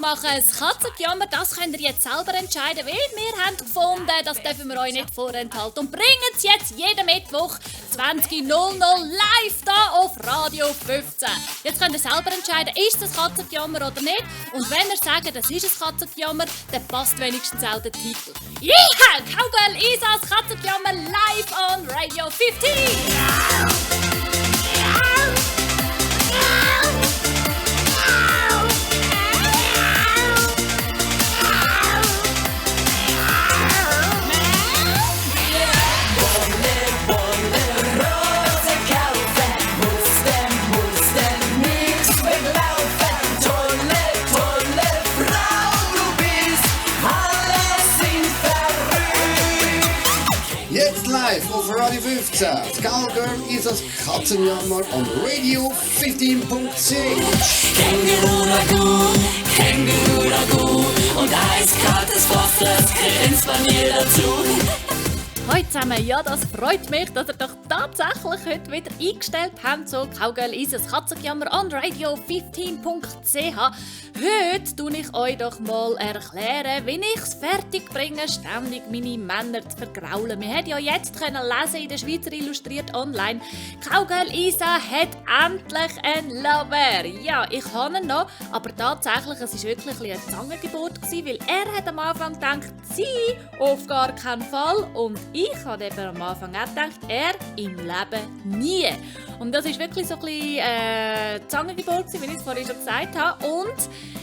machen. Das Katzengejammer, das könnt ihr jetzt selber entscheiden, weil wir haben gefunden, das dürfen wir euch nicht vorenthalten. Und bringen es jetzt jeden Mittwoch 20.00 live da auf Radio 15. Jetzt könnt ihr selber entscheiden, ist das Katzengejammer oder nicht. Und wenn ihr sagt, das ist ein Katzengejammer, dann passt wenigstens auch der Titel. Ja, Cowgirl Isas Katzengejammer live on Radio 15. Jetzt live auf Radio 15. Cowgirl ist das Katzenjammer on Radio 15.10. Känguru Ragout, Känguru Ragout und eiskaltes Frost, grinst bei mir dazu. Hallo zusammen, ja, das freut mich, dass ihr doch tatsächlich heute wieder eingestellt habt zu Cowgirl Isas Katzengejammer on Radio 15.ch. Heute tue ich euch doch mal erklären, wie ich es fertig bringe, ständig meine Männer zu vergraulen. Wir haben ja jetzt lesen in der Schweizer Illustriert online, Cowgirl Isa hat endlich einen Lover. Ja, ich habe ihn noch, aber tatsächlich, es war wirklich eine Zangengeburt, weil er hat am Anfang gedacht, sie auf gar keinen Fall, und ich habe eben am Anfang auch gedacht, er im Leben nie. Und das war wirklich so ein bisschen Zangengeburt, wie ich es vorhin schon gesagt habe. Und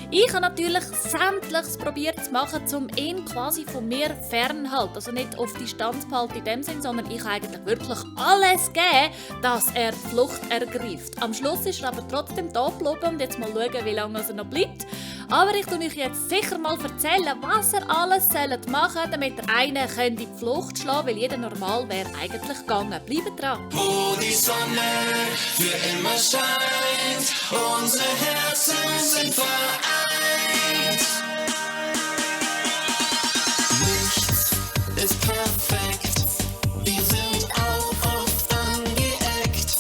ich habe natürlich sämtliches probiert zu machen, um ihn quasi von mir fernzuhalten. Also nicht auf Distanz behalten in dem Sinn, sondern ich habe eigentlich wirklich alles gegeben, dass er die Flucht ergreift. Am Schluss ist er aber trotzdem da geblieben und jetzt mal schauen, wie lange er noch bleibt. Aber ich tue euch jetzt sicher mal erzählen, was er alles machen soll, damit er einen in die Flucht schlagen, weil jeder normal wäre eigentlich gegangen. Bleibt dran! Wo die Sonne für immer scheint, unsere Herzen sind vereint. Nichts ist perfekt, wir sind auch oft angeeckt.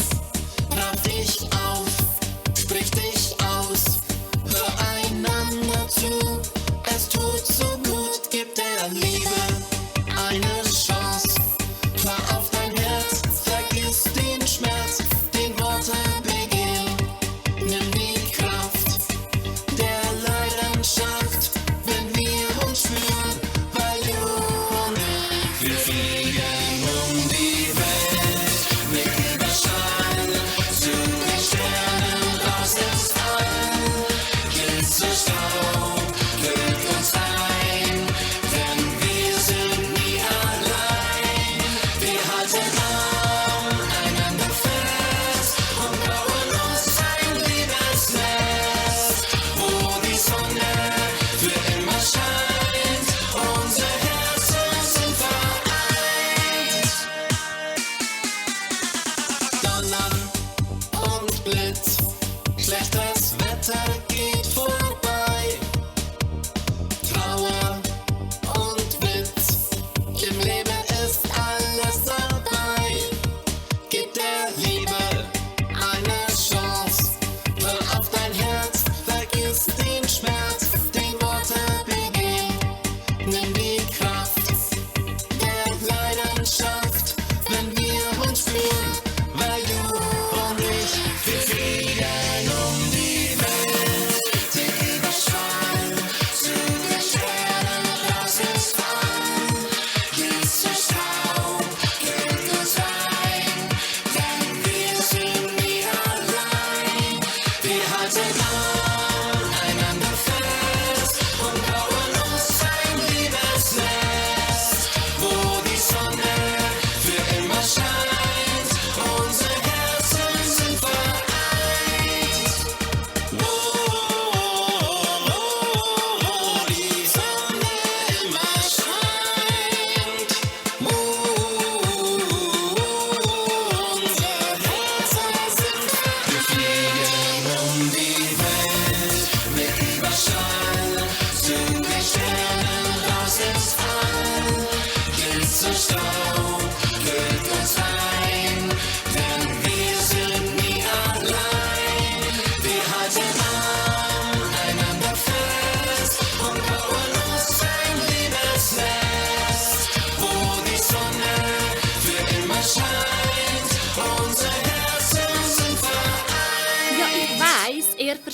Trab dich auf, sprich dich aus, hör einander zu. Es tut so gut, gib der Liebe eine Chance. Hör auf dein Herz, vergiss den Schmerz, den Worte beginnen. Nimm die Kraft der Leidenschaft, wenn wir uns fühlen, weil du und ich, wir fliegen um die Welt mit Überschein zu den Sternen raus ins All. Glitzer Staub hüllt uns ein, denn wir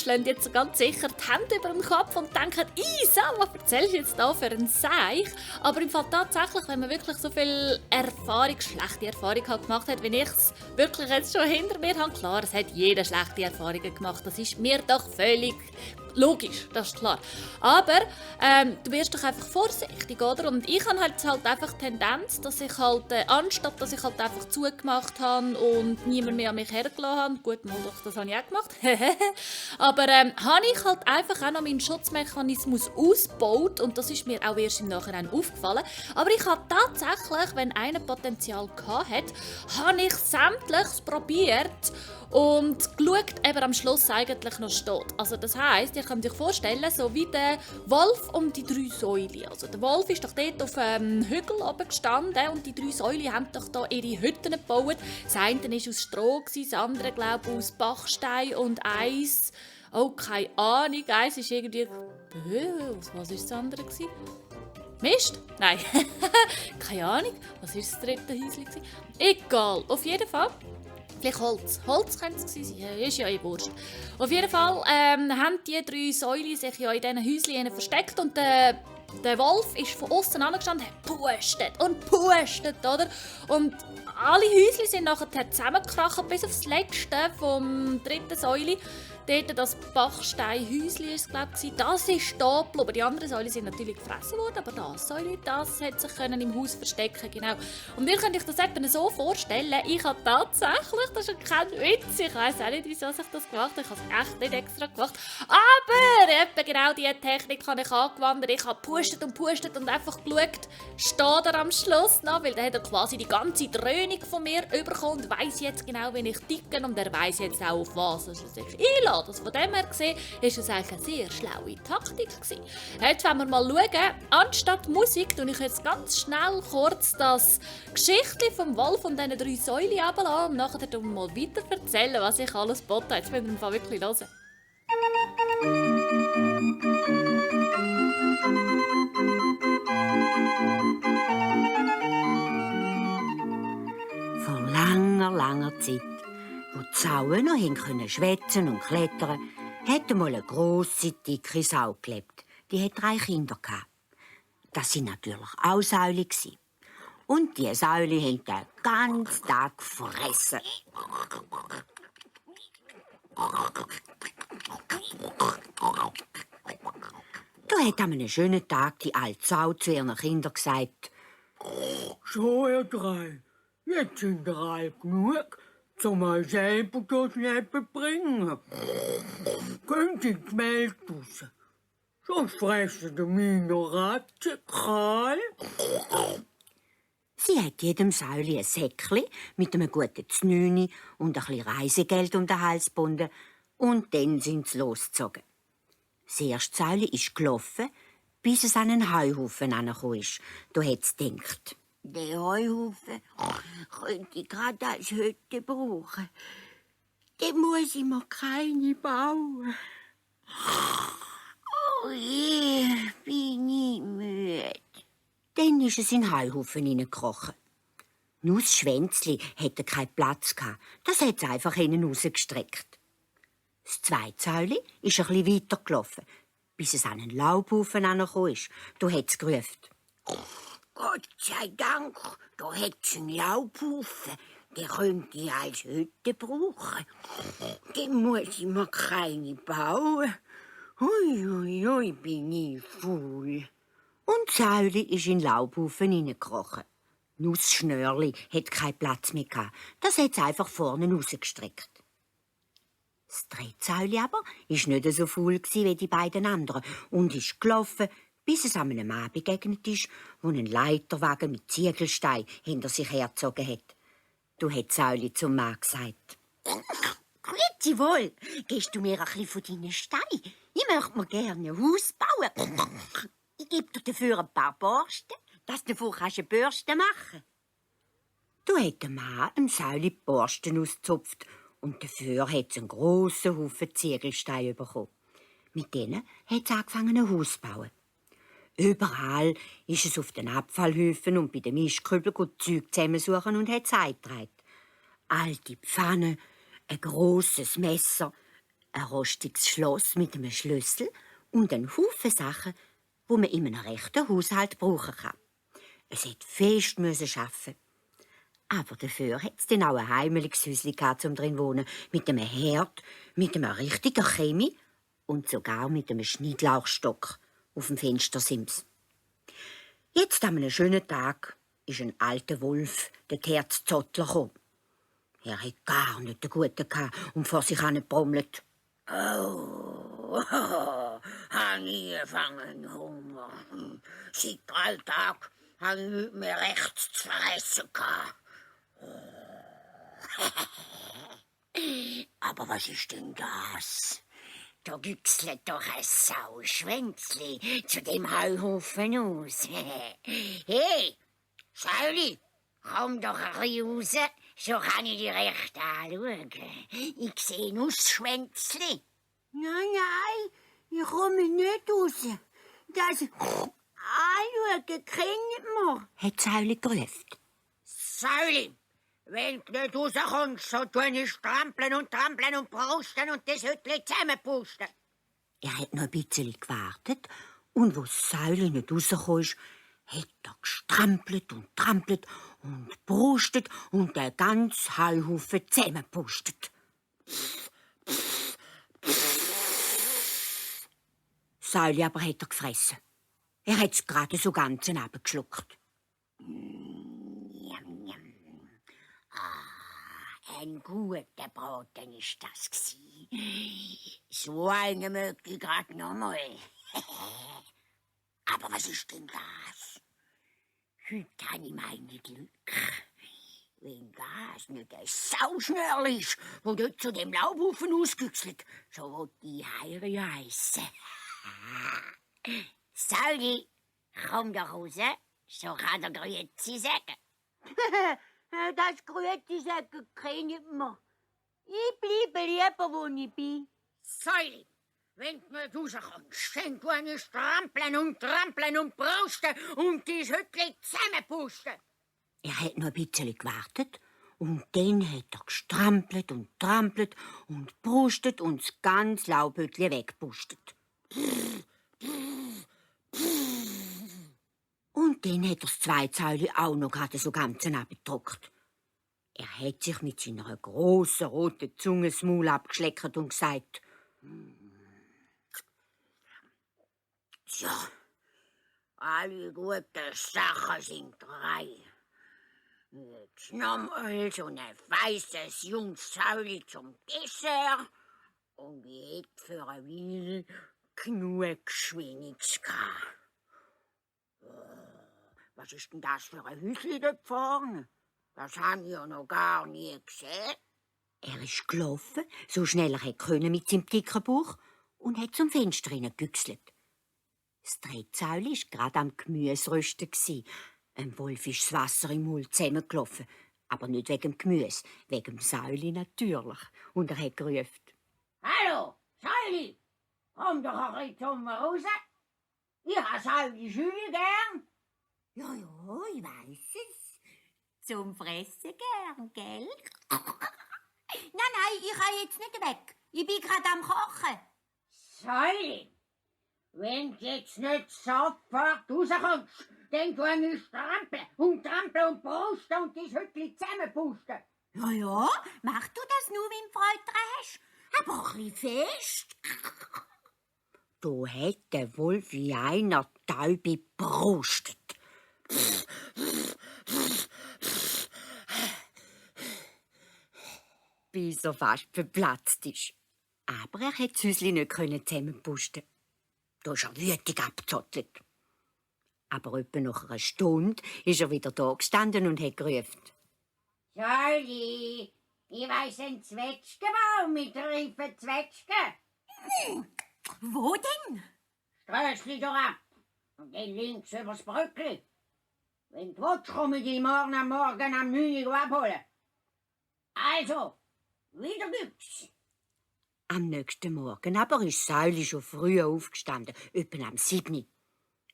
schlagen jetzt ganz sicher die Hände über dem Kopf und denken, «Isa, was erzählst du jetzt da für einen Seich?» Aber im Fall tatsächlich, wenn man wirklich so viel schlechte Erfahrung gemacht hat, wie ich es wirklich jetzt schon hinter mir habe, klar, es hat jeder schlechte Erfahrungen gemacht, das ist mir doch völlig logisch, das ist klar. Aber du wirst doch einfach vorsichtig, oder? Und ich habe halt einfach die Tendenz, dass ich halt, anstatt dass ich halt einfach zugemacht habe und niemand mehr an mich hergelassen habe, gut, mal doch, das habe ich auch gemacht, aber habe ich halt einfach auch noch meinen Schutzmechanismus ausgebaut und das ist mir auch erst im Nachhinein aufgefallen. Aber ich habe tatsächlich, wenn einer Potenzial hatte, habe ich sämtliches probiert und geschaut, ob er am Schluss eigentlich noch steht. Also das heisst, ihr könnt euch vorstellen, so wie der Wolf um die 3 Säulen. Also der Wolf ist doch dort auf einem Hügel oben gestanden und die 3 Säulen haben doch da ihre Hütten gebaut. Das eine war aus Stroh, das andere glaube ich aus Bachstein und eins, oh keine Ahnung, eins ist irgendwie, was war das andere? Mist? Nein, keine Ahnung. Was war das dritte Häuschen? Egal, auf jeden Fall. Vielleicht Holz. Holz könnte es gewesen sein. Ist ja Wurst. Auf jeden Fall haben die 3 Säulen sich ja in diesen Häuschen versteckt und der Wolf ist von außen angestanden, hat pustet, oder? Und alle Häuschen sind nachher zusammengekracht, bis aufs letzte vom 3. Säule. Dort das Bachsteinhäuschen ist, glaube ich, das ist da geblieben. Die anderen Säulen sind natürlich gefressen worden, aber das Säule, das hat sich im Haus verstecken, genau. Und ihr könnt euch das etwa so vorstellen, ich habe tatsächlich, das ist kein Witz, ich weiss auch nicht, wieso ich das gemacht habe, ich habe es echt nicht extra gemacht, aber etwa genau diese Technik habe ich angewandt, ich habe gepustet und einfach geschaut, steht er am Schluss noch, weil dann hat er quasi die ganze Dröhnung von mir bekommen und weiss jetzt genau, wie ich ticke und er weiss jetzt auch, auf was er sich einlässt. Also von dem her gesehen, ist es eigentlich eine sehr schlaue Taktik gewesen. Jetzt wollen wir mal schauen, anstatt Musik tue ich jetzt ganz schnell kurz das Geschichtchen vom Wolf und diesen 3 Säulen runterlassen und nachher dann mal weiter erzählen, was ich alles geboten habe. Jetzt müssen wir wirklich hören. Vor langer Zeit, wo die Sauen noch können schwätzen und klettern, hat einmal eine grosse, dicke Sau gelebt. Die hat 3 Kinder gehabt. Das waren natürlich auch Säule. Und die Säule haben den ganzen Tag gefressen. Da hat an einem schönen Tag die alte Sau zu ihren Kindern gesagt: «So, ihr 3, jetzt sind ihr alt genug, um euch selber durchs Leben zu bringen. Geht ins Feld raus, sonst fressen die meine Ratten kahl.» Sie hat jedem Säuli ein Säckchen mit einem guten Znüni und ein bisschen Reisegeld um den Hals gebunden und dann sind sie losgezogen. Das erste Säuli ist gelaufen, bis es an einen Heuhaufen herangekommen ist. Da hat es gedacht: «Den Heuhaufen könnte ich gerade als Hütte brauchen. Den muss ich mir keine bauen. Oh je, bin ich müde.» Dann ist es in den Heuhaufen hineingekrochen. Nur das Schwänzli hatte keinen Platz gehabt. Das hat es einfach hinten rausgestreckt. Das zweite Säuli ist ein bisschen weiter gelaufen, bis es an einen Laubhaufen herangekommen ist. Da hat es gerufen: «Gott sei Dank, da hat es einen Laubhaufen. Den könnte ich als Hütte brauchen. Den muss ich mir keine bauen. Ui, bin ich faul.» Und das Säuli ist in den Laubhaufen hineingekrochen. Nur das Schnörli hat keinen Platz mehr gehabt. Das hat es einfach vorne rausgestreckt. Das dritte Säuli aber war nicht so faul wie die beiden anderen und ist gelaufen, bis es an einem Mann begegnet ist, der einen Leiterwagen mit Ziegelstein hinter sich hergezogen hat. Da hat Säuli zum Mann gesagt: «Grüezi wohl, gibst du mir ein bisschen von deinen Steinen? Ich möchte mir gerne ein Haus bauen. Ich gebe dir dafür ein paar Borsten, dass du davon eine Bürste machen kannst.» Da hat der Mann dem Säuli die Borsten ausgezupft und dafür hat es einen grossen Haufen Ziegelsteine bekommen. Mit denen hat es angefangen, ein Haus zu bauen. Überall ist es auf den Abfallhöfen und bei den Mischkübeln gut Zeug zusammensuchen und hat es eingetragen. Alte Pfanne, ein grosses Messer, ein rostiges Schloss mit einem Schlüssel und einen Haufen Sachen, die man in einem rechten Haushalt brauchen kann. Es hätte fest arbeiten. Aber dafür hat es dann auch ein heimeliges Häuschen zum drin wohnen, mit einem Herd, mit einem richtigen Chemie und sogar mit einem Schnittlauchstock auf dem Fenstersims. Jetzt an einem schönen Tag ist ein alter Wolf, der Herz Zottler, gekommen. Er hat gar nicht den Guten gehabt und vor sich hin brummelt. «Oh, habe ich gefangen Hunger. Seit 3 Tagen habe ich nicht mehr rechts zu fressen gehabt. Aber was ist denn das? Da güchselt doch ein Sauschwänzli zu dem Heuhaufen aus. Hey, Sauli, komm doch ein bisschen raus, so kann ich dich recht anschauen. Ich sehe nur das Schwänzli. Nein, ich komme nicht raus. Das Anschauen kennt man, hat Sauli gerufen. Sauli, wenn du nicht rauskommst, so tue ich strampeln und brusten und das Hütchen zusammenpusten. Er hat noch ein bisschen gewartet und wo Sauli nicht rausgekommen ist, hat er gestrampelt und trampelt und brustet und den ganzen Heuhaufen zusammengepustet. Sauli aber hat er gefressen. Er hat es gerade so ganz abgeschluckt. Ein guter Braten ist das gsi. So einen möchte ich grad noch mal. Aber was ist denn das? Heute habe ich meine Glück. Wenn das nicht ein Sauschnörl ist, wo dort zu dem Laubhaufen ausgüchselt, so will die Heiri heissen. Sauli, komm doch raus, so kann der Grüezi sagen. Das Grüezi sagen kann ich mir. Ich bleibe lieber, wo ich bin. Sauli, wenn du nicht rauskommst, dann tue ich strampeln und brusten und dein Hütchen zusammenpusten. Er hat noch ein bisschen gewartet und dann hat er gestrampelt und trampelt und brustet und das ganze Laubhütchen weggepustet. Und dann hat er das Zweizäuli auch noch gerade so ganz abgedruckt. Er hat sich mit seiner grossen roten Zunge das Maul abgeschleckert und gesagt: «So, alle guten Sachen sind 3. Jetzt nochmal so ein weißes junges Säuli zum Dessert und ich hätte für eine Weile genug Geschwindigkeit. Was ist denn das für ein Häuschen dort vorne? Das habe ich ja noch gar nie gesehen.» Er ist gelaufen, so schnell er konnte mit seinem dicken Bauch, und hat zum Fenster hineingebüchselt. Das Drehzäuli war gerade am Gemüserösten. Ein Wolf ist das Wasser im Mund zusammengelaufen. Aber nicht wegen dem Gemüse, wegen dem Säuli natürlich. Und er hat gerufen: «Hallo, Säuli, komm doch ein bisschen zu mir raus. Ich habe Säuli schön gern.» «Ja, ich weiss es. Zum Fressen gern, gell?» Nein, ich kann jetzt nicht weg. Ich bin gerade am Kochen.» «Säuli, wenn du jetzt nicht sofort rauskommst, dann tue ich strampeln und brusten und dein Hütchen zusammenpusten.» Ja, mach du das nur, wenn du Freude dran hast. Aber ein bisschen fest.» Da hat der Wolf wie einer Taube brustet. Bis er fast verplatzt ist. Aber er konnte das Häuschen nicht zusammenpusten. Da ist er wütig abgezottelt. Aber etwa nach einer Stunde ist er wieder da gestanden und hat gerufen: «Säuli, ich weiss einen Zwetschgenbaum mit reifen Zwetschgen.» «Wo denn?» «Strössli doch ab und dann links übers Brückli. Wenn du willst, komme ich dich morgen am 9 Uhr abholen. Also, wieder gibt's.» Am nächsten Morgen aber ist Säuli schon früh aufgestanden, etwa am 7 Uhr.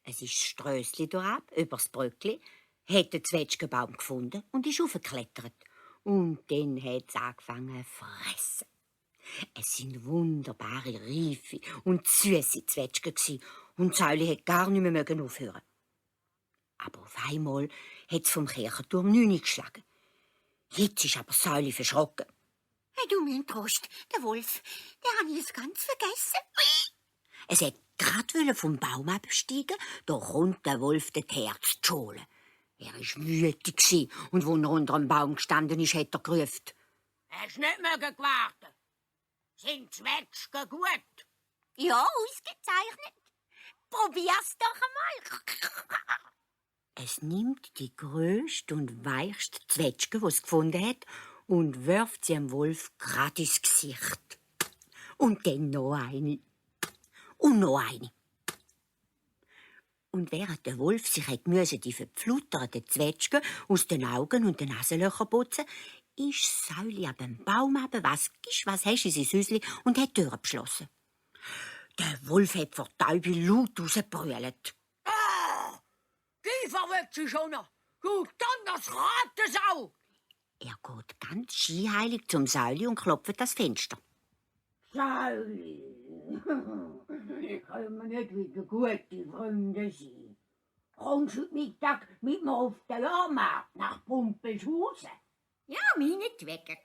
Es ist das Strössli ab, übers Brückli, hat den Zwetschgenbaum gefunden und ist aufgeklettert. Und dann hat es angefangen zu fressen. Es sind wunderbare, reife und süße Zwetschgen gsi und Säuli hat gar nicht mehr aufhören. Aber auf einmal hat es vom Kirchenturm 9 geschlagen. Jetzt ist aber Säuli verschrocken. Hey, du mein Trost, der Wolf, der hat ich ganz vergessen. Es hat grad vom Baum absteigen, da kommt der Wolf das Herz zu holen. Er war wütig gsi und wo er unter dem Baum gestanden ist, hat er gerufen. Hast nicht mögen warten? Sind Zwetschgen gut? Ja, ausgezeichnet. Probier's doch einmal. Es nimmt die grösste und weichste Zwetschge, die es gefunden hat, und wirft sie dem Wolf grad ins Gesicht. Und dann noch eine. Und noch eine. Und während der Wolf sich die verpflutterten Zwetschgen aus den Augen und den Nasenlöchern putzen, ist Säuli ab dem Baum runter, was hast du in sein Häusli, und hat die Tür geschlossen. Der Wolf hat vor Täubel laut rausgebrüllt. Die verwirrt sie schon noch. Du Donnersratensau! Er geht ganz scheinheilig zum Säuli und klopft an das Fenster. Säuli, können wir nicht wieder gute Freunde sein? Kommst du heute Mittag mit mir auf den Jahrmarkt nach Pumpelshausen? Ja, meinetwegen.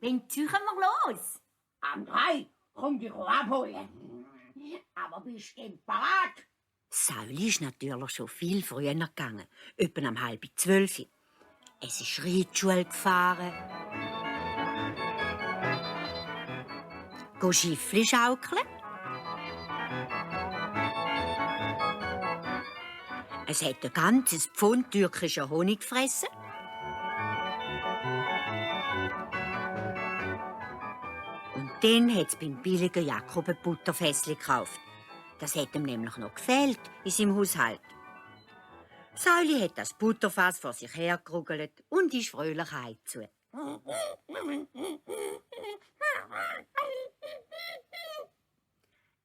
Wann ziehen wir los? Am 3 komm dich abholen. Aber bist du parat? Säuli ist natürlich schon viel früher gegangen, etwa um 11:30. Es ist Reitschule gefahren, Schiffli schaukeln. Es hat ein ganzes Pfund türkischen Honig gefressen. Und dann hat es beim billigen Jakob ein Butterfässli gekauft. Das hat ihm nämlich noch gefehlt in seinem Haushalt. Säuli hat das Butterfass vor sich hergerugelt und ist fröhlich heimzu.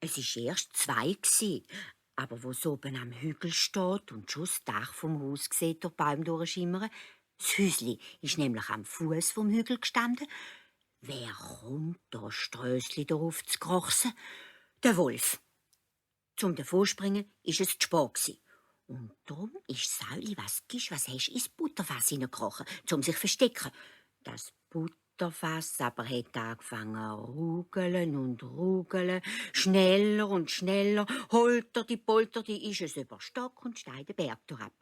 Es war erst 2 gsi, aber wo es oben am Hügel steht und schon das Dach vom Haus sieht durch die Bäume durchschimmern, das Häusli ist nämlich am Fuß vom Hügel gestanden. Wer kommt da Strössli darauf zu krochsen? Der Wolf. Zum davonspringen war es zu spät gsi. Und darum ist Säuli, was hast du ins Butterfass hineingekrochen, um sich zu verstecken. Das Butterfass aber hat angefangen zu rugeln und rugeln, schneller und schneller, holterte, polterte, ist es über Stock und Stein den Berg durchab.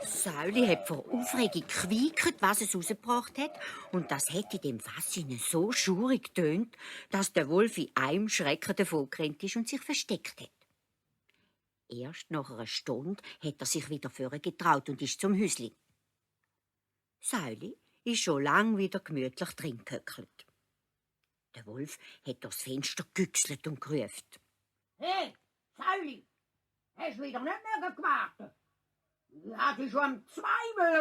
Säuli hat vor Aufregung gequiekt, was es rausgebracht hat, und das hat in dem Fass so schurig getönt, dass der Wolf in einem Schrecken davongerannt ist und sich versteckt hat. Erst nach einer Stunde hat er sich wieder vorgetraut und ist zum Häusli. Säuli ist schon lang wieder gemütlich drin gehöckelt. Der Wolf hat durchs Fenster gegüchselt und gerufen. Hey, Säuli, hast du wieder nicht mehr gewartet? Ich hatte schon am 2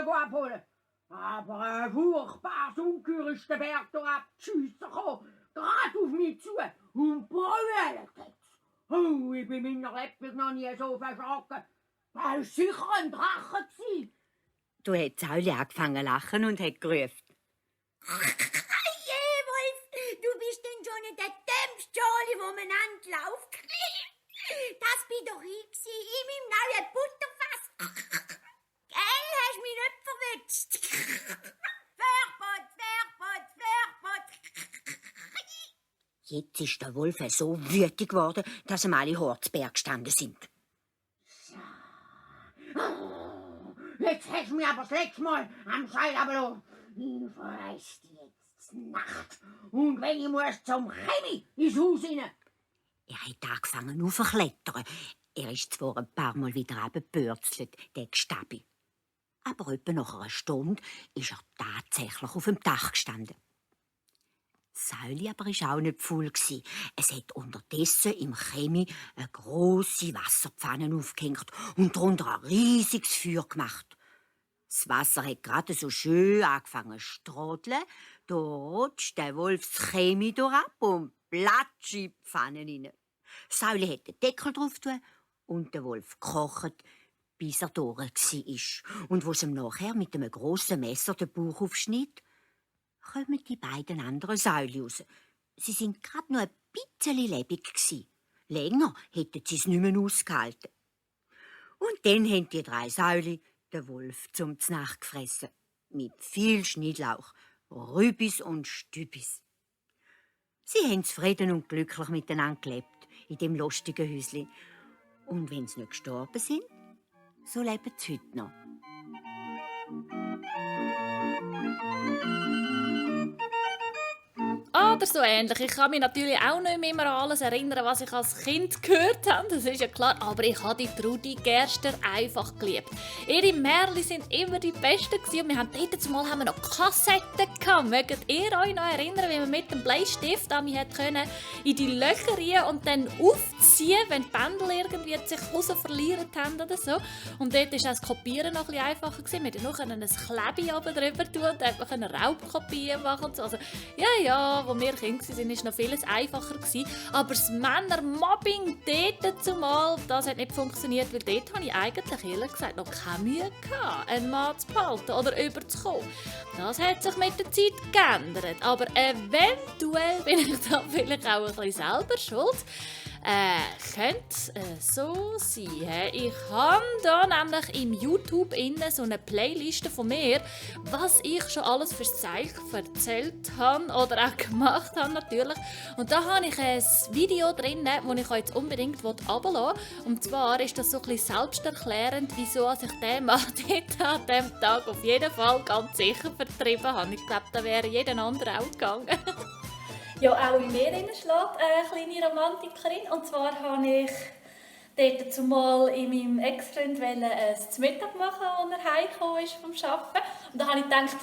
abholen. Aber ein furchtbares Ungeheuer ist der Berg da abgeschissen gekommen, gerade auf mich zu und brüllt jetzt. Oh, ich bin meiner Lebensweg noch nie so verschrocken. Das war sicher ein Drache gewesen. Da hat Säuli angefangen zu lachen und hat gerufen. Je, Wolf, du bist denn schon nicht der dümmste Scholi, wo man anläuft. Das bin doch ich gsi, in meinem neuen Butterfass. Gell, hast mich nicht verwünscht. Verbot, Verbot, Verbot. Jetzt ist der Wolf so wütig geworden, dass ihm alle Haare zu Berg gestanden sind. Jetzt hast du mich aber das letzte Mal am Seil abgelassen. Ich verreiß dich jetzt Nacht. Und wenn ich muss zum Chemie ins Haus rein. Er hat angefangen aufzuklettern. Er ist zwar ein paar Mal wieder runtergebürzelt, der Gstabi. Aber etwa nach einer Stunde ist er tatsächlich auf dem Dach gestanden. Säuli aber war auch nicht faul. Es hat unterdessen im Chemie eine grosse Wasserpfanne aufgehängt und darunter ein riesiges Feuer gemacht. Das Wasser hat gerade so schön angefangen zu strudeln. Da rutscht der Wolf das Chemie ab und platsch in die Pfanne rein. Säuli hat den Deckel drauf tun und der Wolf kocht, bis er durch war. Und wo es ihm nachher mit einem grossen Messer den Bauch aufschnitt, kommen die beiden anderen Säule raus. Sie sind gerade noch ein bisschen lebendig gsi. Länger hätten sie es nicht mehr ausgehalten. Und dann haben die 3 Säule den Wolf zum Znacht gefressen. Mit viel Schnittlauch, Rübis und Stübis. Sie haben zufrieden und glücklich miteinander gelebt, in dem lustigen Häuschen. Und wenn sie nicht gestorben sind, so leben sie heute noch. Oder so ähnlich. Ich kann mich natürlich auch nicht mehr an alles erinnern, was ich als Kind gehört habe. Das ist ja klar. Aber ich habe die Trudi Gerster einfach geliebt. Ihre Märchen sind immer die besten gewesen. Und wir haben dort zumal noch Kassetten gehabt. Mögt ihr euch noch erinnern, wie man mit dem Bleistift in die Löcher rein und dann aufziehen, wenn die Bändel irgendwie sich raus verliert haben oder so. Und dort war das Kopieren noch ein bisschen einfacher gewesen. Wir konnten noch ein Klebi oben drüber tun und einfach eine Raubkopie machen. Und so. Also, ja, wo wir Kinder waren, war noch vieles einfacher gewesen. Aber das Männermobbing dort zumal, das hat nicht funktioniert, weil dort hatte ich eigentlich, ehrlich gesagt, noch keine Mühe gehabt, einen Mann zu behalten oder überzukommen. Das hat sich mit der Zeit geändert. Aber eventuell bin ich da vielleicht auch ein bisschen selber schuld. Könnte so sein. Ich habe da nämlich im YouTube so eine Playliste von mir, was ich schon alles für Zeug erzählt habe oder auch gemacht habe natürlich. Und da habe ich ein Video drin, das ich euch jetzt unbedingt herunterlassen will. Und zwar ist das so ein bisschen selbsterklärend, wieso ich den Mann dort an diesem Tag auf jeden Fall ganz sicher vertrieben habe. Ich glaube, da wäre jeder andere auch gegangen. Ja, auch in mir schlägt eine kleine Romantikerin. Und zwar habe ich dort zumal in meinem Ex-Freund zum Mittag machen, als er heimgekommen ist vom Arbeiten. Und da habe ich gedacht,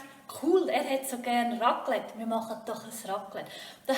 cool, er hat so gerne Raclette. Wir machen doch ein Raclette. Da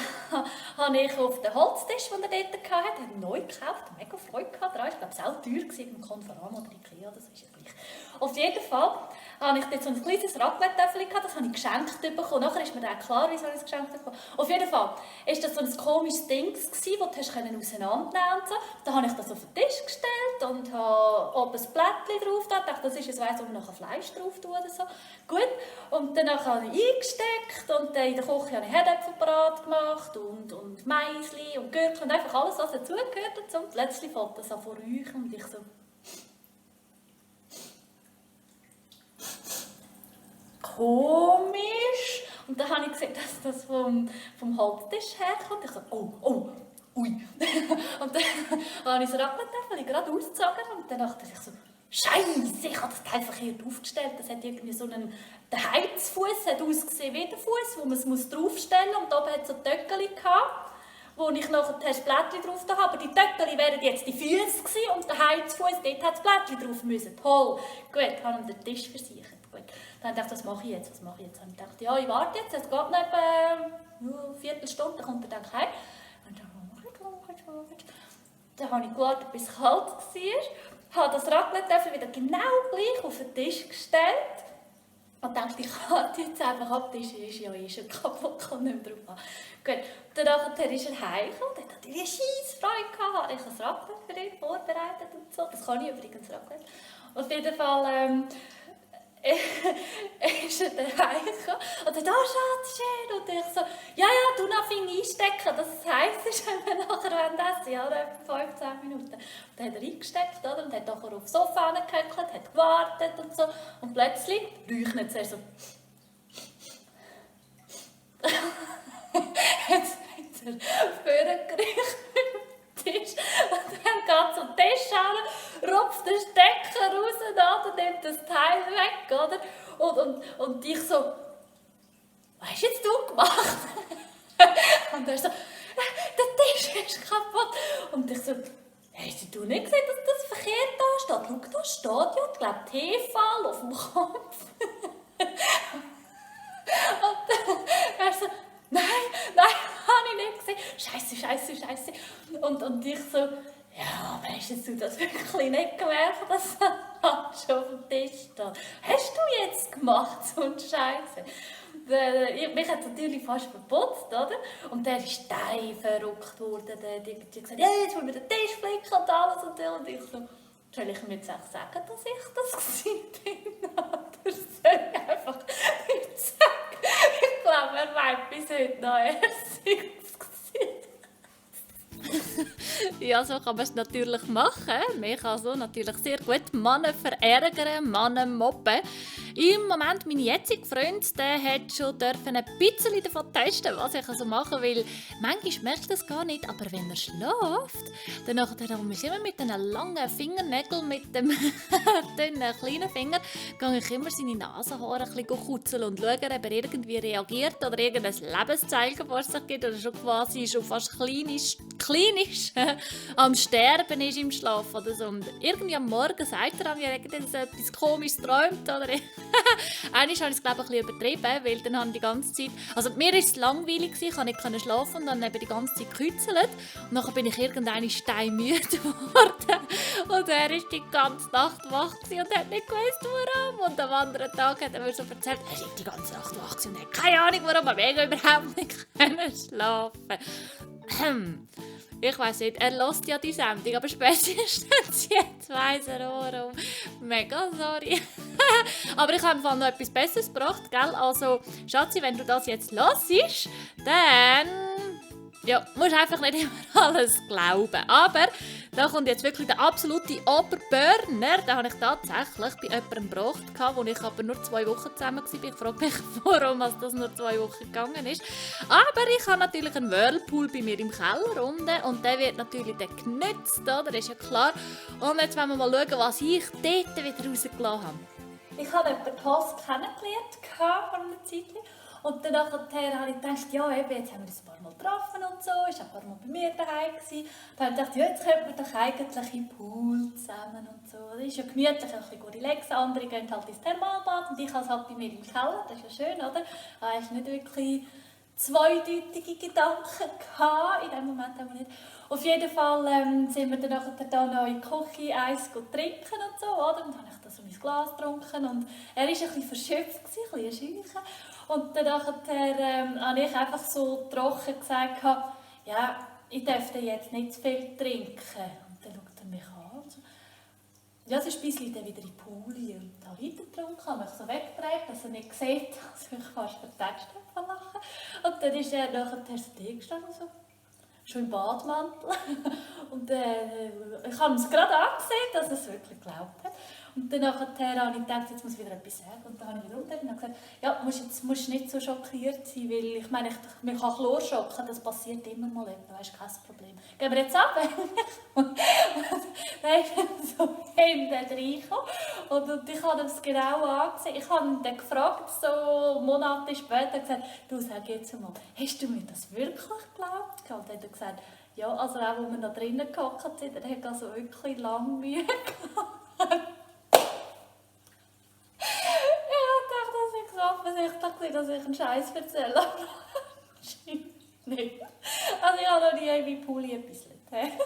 habe ich auf den Holztisch, den er dort hatte, neu gekauft, mega Freude gehabt. Ich glaube, es war auch teuer im Konferam oder Ikea, das ist ja gleich. Auf jeden Fall hatte ich dort so ein kleines Raclette-Töffel, das habe ich geschenkt bekommen. Nachher ist mir dann klar, wieso ich es geschenkt bekommen. Auf jeden Fall war das so ein komisches Ding, das du auseinandernehmen konntest. Da habe ich das auf den Tisch gestellt und habe oben ein Blättchen drauf. Da dachte, das ist ein Weiss, wo man nachher Fleisch drauf tun oder so. Gut. Und danach habe ich eingesteckt und in der Küche habe ich Herdöpfel parat gemacht und Maisli und Gürkchen und einfach alles, was dazugehört. Und plötzlich fällt das an vor Räuchen und ich so... Komisch. Und dann habe ich gesehen, dass das vom Holztisch herkommt. Ich so, ui. Und dann habe ich das Raclette-Töffel gerade ausgezogen und dann dachte ich so, Scheiße, ich habe das Teil verkehrt aufgestellt. Das hat irgendwie so einen... Der Heizfuß hat ausgesehen wie der Fuß, wo man es draufstellen muss. Und oben hat es so Töckeli gehabt, wo ich nachher das Blättchen drauf habe. Aber die Töckeli wären jetzt die Füße gewesen und der Heizfuß, dort hat das Blättchen drauf müssen. Toll. Gut, habe ich den Tisch versichert. Gut. Dann dachte ich, was mache ich jetzt? Dann habe ich gedacht, ja, ich warte jetzt. Es geht noch etwa eine Viertelstunde, dann kommt er dann heim. Und dann habe ich gewartet, bis es kalt war. Habe das Raclette-Töffel wieder genau gleich auf den Tisch gestellt und dachte, ich halte jetzt einfach ab, der ist ja schon kaputt, kann nicht mehr drauf haben. Gut, dann ist er heimgekommen und hat eine Scheissfreude gehabt. Ich habe das Raclette für ihn vorbereitet und so. Das kann ich übrigens, Raclette. Auf jeden Fall ist er dann heimgekommen und dann, Schatzchen, und ich so, ja, du noch fein einstecken, dass es heiß ist, wenn wir nachher essen, ja, etwa 15 Minuten. Und dann hat er eingesteckt, oder, und hat nachher auf das Sofa hingehöckelt, hat gewartet und so, und plötzlich räuchnet es so. Jetzt hat er vorgereicht mit dem Tisch, und dann geht zum Tisch hin, rupft den Stecker raus, und nimmt das Teil weg, oder? Und ich so, was hast jetzt du gemacht? Und er so, der Tisch ist kaputt. Und ich so, hast du nicht gesehen, dass das verkehrt da steht? Schau, da steht ja, ich glaube, Tefal auf dem Kopf. Und er so, nein, habe ich nicht gesehen. Scheiße. Und ich so, ja, aber hast du das wirklich nicht gemerkt, dass das schon auf dem Tisch steht? Hast du jetzt gemacht, so ein Scheiße? Mich hat es natürlich fast verputzt, oder? Und der ist verrückt geworden. Der hat gesagt, ja, jetzt wollen wir den Tisch flicken und alles. Und ich so, Soll ich mir jetzt auch sagen, dass ich das bin? Oder soll ich einfach nicht sagen? Ich glaube, er meint bis heute noch, er sei es. Ja, so kann man es natürlich machen. Man kann so natürlich sehr gut Männer verärgern, Männer mobben. Im Moment, mein jetziger Freund, der hat schon ein bisschen davon testen, was ich also machen will. Manchmal merkt er das gar nicht, aber wenn er schläft, dann muss ich immer mit den langen Fingernägeln, mit dem dünnen kleinen Finger, gehe ich immer seine Nasenhaare ein bisschen kutzeln und schauen, ob er irgendwie reagiert oder irgendein Lebenszeichen vor sich gibt oder schon quasi schon fast klinisch am Sterben ist im Schlaf oder so. Und irgendwie am Morgen sagt er mir etwas Komisches geträumt oder einmal habe ich es, glaube ich, ein bisschen übertrieben, weil dann habe ich die ganze Zeit... Also mir war es langweilig, ich konnte nicht schlafen und dann eben die ganze Zeit gekützelt. Und dann bin ich irgendwann steinmüde geworden. Und er war die ganze Nacht wach und hat nicht gewusst, warum. Und am anderen Tag hat er mir so erzählt, er war die ganze Nacht wach und hat keine Ahnung, warum, aber überhaupt nicht schlafen. Ich weiss nicht, er hört ja die Sendung, aber spätestens jetzt weiss er warum. Mega sorry. Aber ich habe im Fall noch etwas Besseres gebracht, gell? Also, Schatzi, wenn du das jetzt hörst, dann... Ja, musst einfach nicht immer alles glauben. Aber da kommt jetzt wirklich der absolute Oberburner. Den habe ich tatsächlich bei jemandem gebracht, wo ich aber nur 2 Wochen zusammen war. Ich frage mich, warum das nur 2 Wochen gegangen ist. Aber ich habe natürlich einen Whirlpool bei mir im Keller unten und der wird natürlich dann genutzt, oder? Das ist ja klar. Und jetzt wollen wir mal schauen, was ich dort wieder rausgelassen habe. Ich habe jemanden Host kennengelernt vor einer Zeit. Und dann habe ich gedacht, ja, eben, jetzt haben wir uns ein paar Mal getroffen und so, ist ein paar Mal bei mir daheim gewesen. Dann habe ich gedacht, ja, jetzt könnten wir doch eigentlich im Pool zusammen und so. Das ist ja gemütlich, ein bisschen relaxen. Andere gehen halt ins Thermalbad und ich habe es halt bei mir im Keller, das ist ja schön, oder? Da habe ich nicht wirklich zweideutige Gedanken gehabt, in dem Moment haben wir nicht. Auf jeden Fall sind wir dann nachher noch in die Küche Eis trinken und so, oder? Und dann habe ich da so mein Glas getrunken und er war ein bisschen verschöpft, ein bisschen schüch. Und dann habe ich einfach so trocken gesagt, ja, ich dürfte jetzt nicht zu viel trinken. Und dann schaut er mich an und so, ja, es ist ein bisschen dann wieder in die Pool und habe weitergetrunken, habe mich so weggedreht, dass er nicht sieht, dass ich fast vertätscht habe von Lachen. Und dann ist er nachher so gestanden, so, schon im Badmantel. Und ich habe es gerade angesehen, dass er es wirklich geglaubt hat. Und dann habe ich gedacht, jetzt muss ich wieder etwas sagen. Und dann habe ich wieder umgedreht und gesagt, ja, musst nicht so schockiert sein, weil ich meine, man kann Chlor schocken, das passiert immer mal, das ist kein Problem. Gehen wir jetzt ab? Und dann ist er so hinten reingekommen. Und ich habe das genau angesehen. Ich habe ihn dann gefragt, so Monate später, gesagt, du, sag jetzt mal, hast du mir das wirklich geglaubt? Und dann hat er gesagt, ja, also auch, als wir noch drinnen gehockt sind, er hat also wirklich lange Mühe gehabt. Offensichtlich, dass ich einen Scheiß erzähle, aber nicht. Also ich habe noch nie in meinem Pulli etwas erlebt.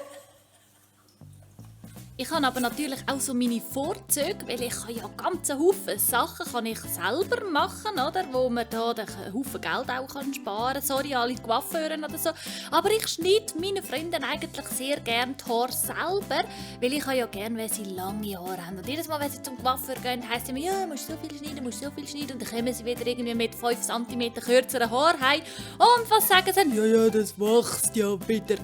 Ich habe aber natürlich auch so meine Vorzüge, weil ich kann ja ganz Haufen Sachen kann ich selber machen, oder? Wo man da einen Haufen Geld auch sparen kann. Sorry, alle Coiffeuren oder so. Aber ich schneide meinen Freunden eigentlich sehr gerne die Haare selber, weil ich ja gerne, wenn sie lange Haare haben. Und jedes Mal, wenn sie zum Coiffeur gehen, heisst es immer, ja, du musst so viel schneiden. Und dann kommen sie wieder irgendwie mit 5 cm kürzeren Haaren heim. Und was sagen sie? Ja, das wächst ja wieder.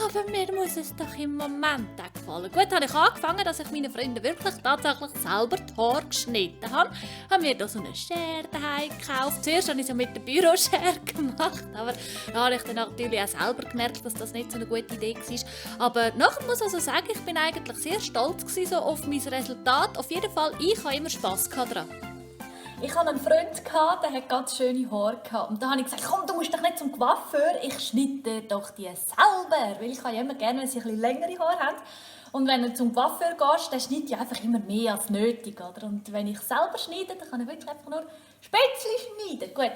Aber mir muss es doch im Moment auch gefallen. Gut, habe ich angefangen, dass ich meinen Freunden wirklich tatsächlich selber die Haare geschnitten habe. Habe mir da so eine Schere daheim gekauft. Zuerst habe ich es mit der Büroschere gemacht, aber da habe ich dann natürlich auch selber gemerkt, dass das nicht so eine gute Idee war. Aber nachher muss ich also sagen, ich bin eigentlich sehr stolz gewesen, so auf mein Resultat. Auf jeden Fall, ich habe immer Spass daran. Ich hatte einen Freund, der hatte ganz schöne Haare. Und da habe ich gesagt, komm, du musst doch nicht zum Coiffeur, ich schneide doch die selber. Weil ich habe ja immer gerne, wenn sie ein bisschen längere Haare haben. Und wenn du zum Coiffeur gehst, dann schneidet ja einfach immer mehr als nötig. Oder? Und wenn ich selber schneide, dann kann ich wirklich einfach nur Spätzle schneiden. Gut,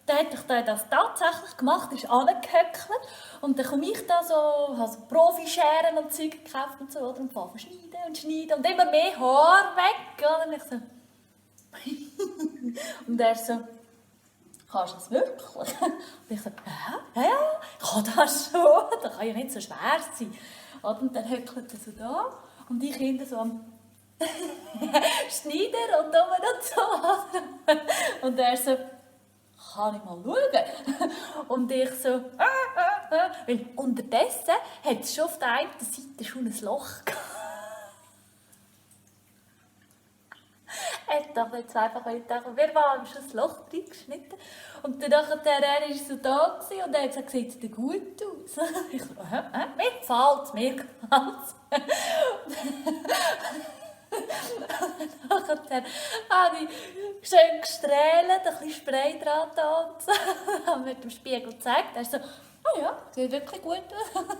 dann habe ich das tatsächlich gemacht, ist angehöckelt. Und dann komme ich da so, habe so Profischeren und Zeug gekauft und so, oder? Und fange schneiden und immer mehr Haar weg. Oder? Und ich so... Und er so, kannst du das wirklich? Und ich so, ja, ich kann das schon, das kann ja nicht so schwer sein. Und dann höckelt er so da Und ich hinten so am Schneider und oben und so. Und er so, kann ich mal schauen? Und ich so, weil unterdessen hat es schon auf der einen Seite schon ein Loch gehabt. Er hat doch jetzt einfach gedacht, wir haben schon ein Loch drin geschnitten. Und dann er war so da und er hat gesagt, sieht es dir gut aus? Ich so, mir gefällt es, mir gefällt es. Dann habe ich schön gestrahlt, ein bisschen Spray dran da und so. Habe mit dem Spiegel gezeigt. Er so, oh ja, sieht wirklich gut aus.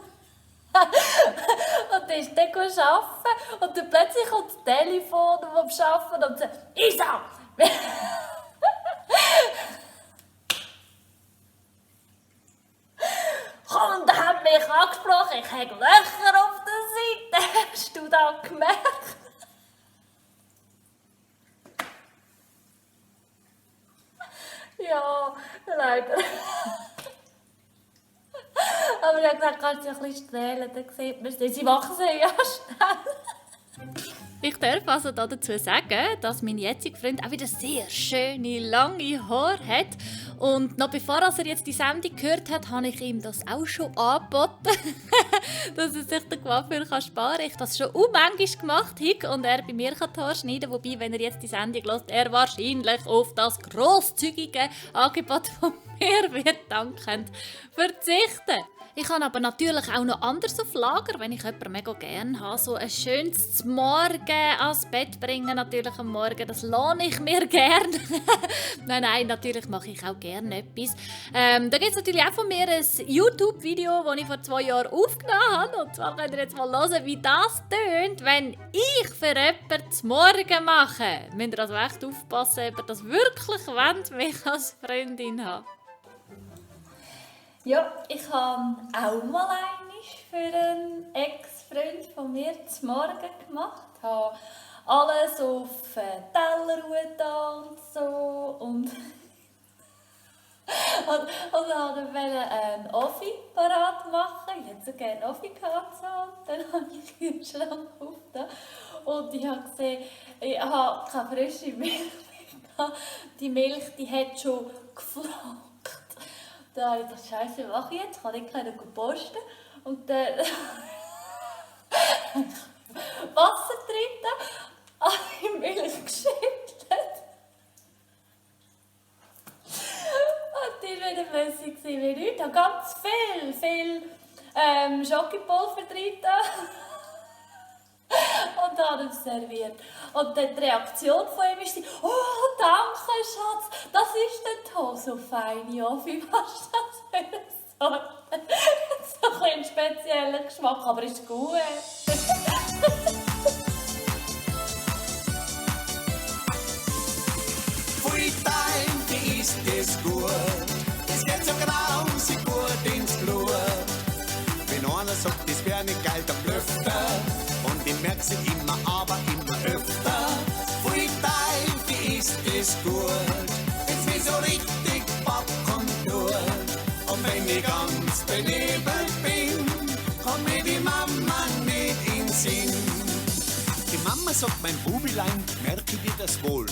Und dann ist er arbeiten und dann plötzlich kommt das Telefon vom Arbeiten und sagt, Isa! Komm, und er hat mich angesprochen, ich habe Löcher auf der Seite. Hast du das gemerkt? Ja, leider. Aber ich habe gesagt, kannst du ein bisschen strahlen, dann sieht man es. Sie machen sie ja schnell. Ich darf also dazu sagen, dass mein jetziger Freund auch wieder sehr schöne, lange Haare hat. Und noch bevor er jetzt die Sendung gehört hat, habe ich ihm das auch schon angeboten, dass er sich den Coiffeur sparen kann. Ich habe das schon manchmal gemacht habe und er bei mir die Haare schneiden kann. Wobei, wenn er jetzt die Sendung hört, er wahrscheinlich auf das grosszügige Angebot von mir wird dankend verzichten. Ich habe aber natürlich auch noch anderes auf Lager, wenn ich jemanden mega gerne habe. So ein schönes Morgen ans Bett bringen, natürlich am Morgen, das lohne ich mir gerne. Nein, natürlich mache ich auch gerne etwas. Da gibt es natürlich auch von mir ein YouTube-Video, das ich vor 2 Jahren aufgenommen habe. Und zwar könnt ihr jetzt mal hören, wie das tönt, wenn ich für jemanden zum Morgen mache. Müsst ihr also echt aufpassen, ob ihr das wirklich wollt, mich als Freundin haben. Ja, ich habe auch mal einmal für einen Ex-Freund von mir zum Morgen gemacht. Ich habe alles auf Teller und so und dann wollte ich einen Offi parat machen. Ich hätte so gerne Offi gehabt. So. Dann habe ich den Schrank aufgetan und ich habe gesehen, ich habe keine frische Milch mehr. Die Milch, die hat schon geflogen. Da habe ich gedacht, Scheiße, was mache ich jetzt? Kann ich keinen posten? Und dann Wasser drin, habe die Milch geschüttelt. Und die war wieder flüssig wie nichts. Ich habe ganz viel Schokopulver drin. Und habe es serviert. Und dann die Reaktion von ihm ist, oh, danke, Schatz, das ist nicht toll, so feine Offi, was ist das für eine Sorte? So ein spezieller Geschmack, aber ist gut. Pfui dein, wie ist es gut? Es geht so grausig gut ins Blut. Wenn einer sagt, das wär nicht geil, dann blöfft er. Und ich merk's nicht immer, aber immer öfter. Pfui dein, wie ist es gut? Wenn's mir so richtig Popcorn tut. Und wenn ich ganz benebelt bin, kommt mir die Mama nicht in den Sinn. Die Mama sagt, mein Bubilein, merke dir das wohl.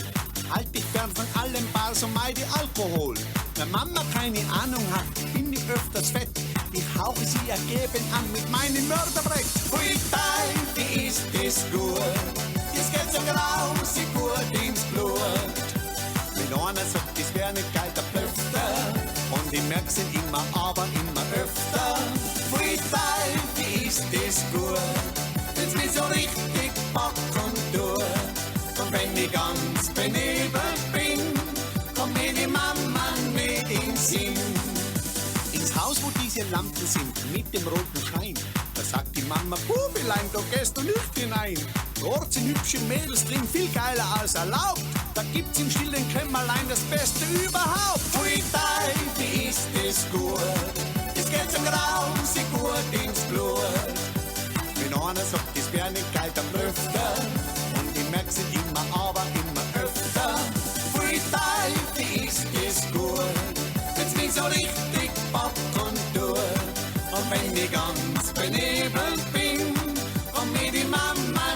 Halt dich fern von allem Bars und meide Alkohol. Wenn Mama keine Ahnung hat, bin ich öfters fett. Ich hauche sie ergeben an mit meinem Mörderbrett. Pfui dein, wie ist es gut? Es geht so grausig gut ins Blut. Wenn einer sagt, das wär nicht geil, der blöfft er. Und ich merk's nicht immer, aber immer öfter. Pfui dein, wie ist es gut? Wenn's mich so richtig packen tut. Und wenn ich ganz benebelt bin, kommt mir die Mama nicht in den Sinn. Ins Haus, wo diese Lampen sind, mit dem roten Schein, da sagt die Mama, Bubilein, da gehst du nicht hinein. Dort sind hübsche Mädels drin, viel geiler als erlaubt. Da gibt's im stillen Kämmerlein das Beste überhaupt. Pfui dein, wie ist es gut? Es geht so grausig gut ins Blut. Wenn einer sagt, das wär nicht geil, dann blöfft er. Und ich merk's nicht immer, aber immer öfter. Pfui dein, wie ist es gut? Wenn's mich so richtig packen tut. Und wenn ich ganz benebelt bin, kommt mir die Mama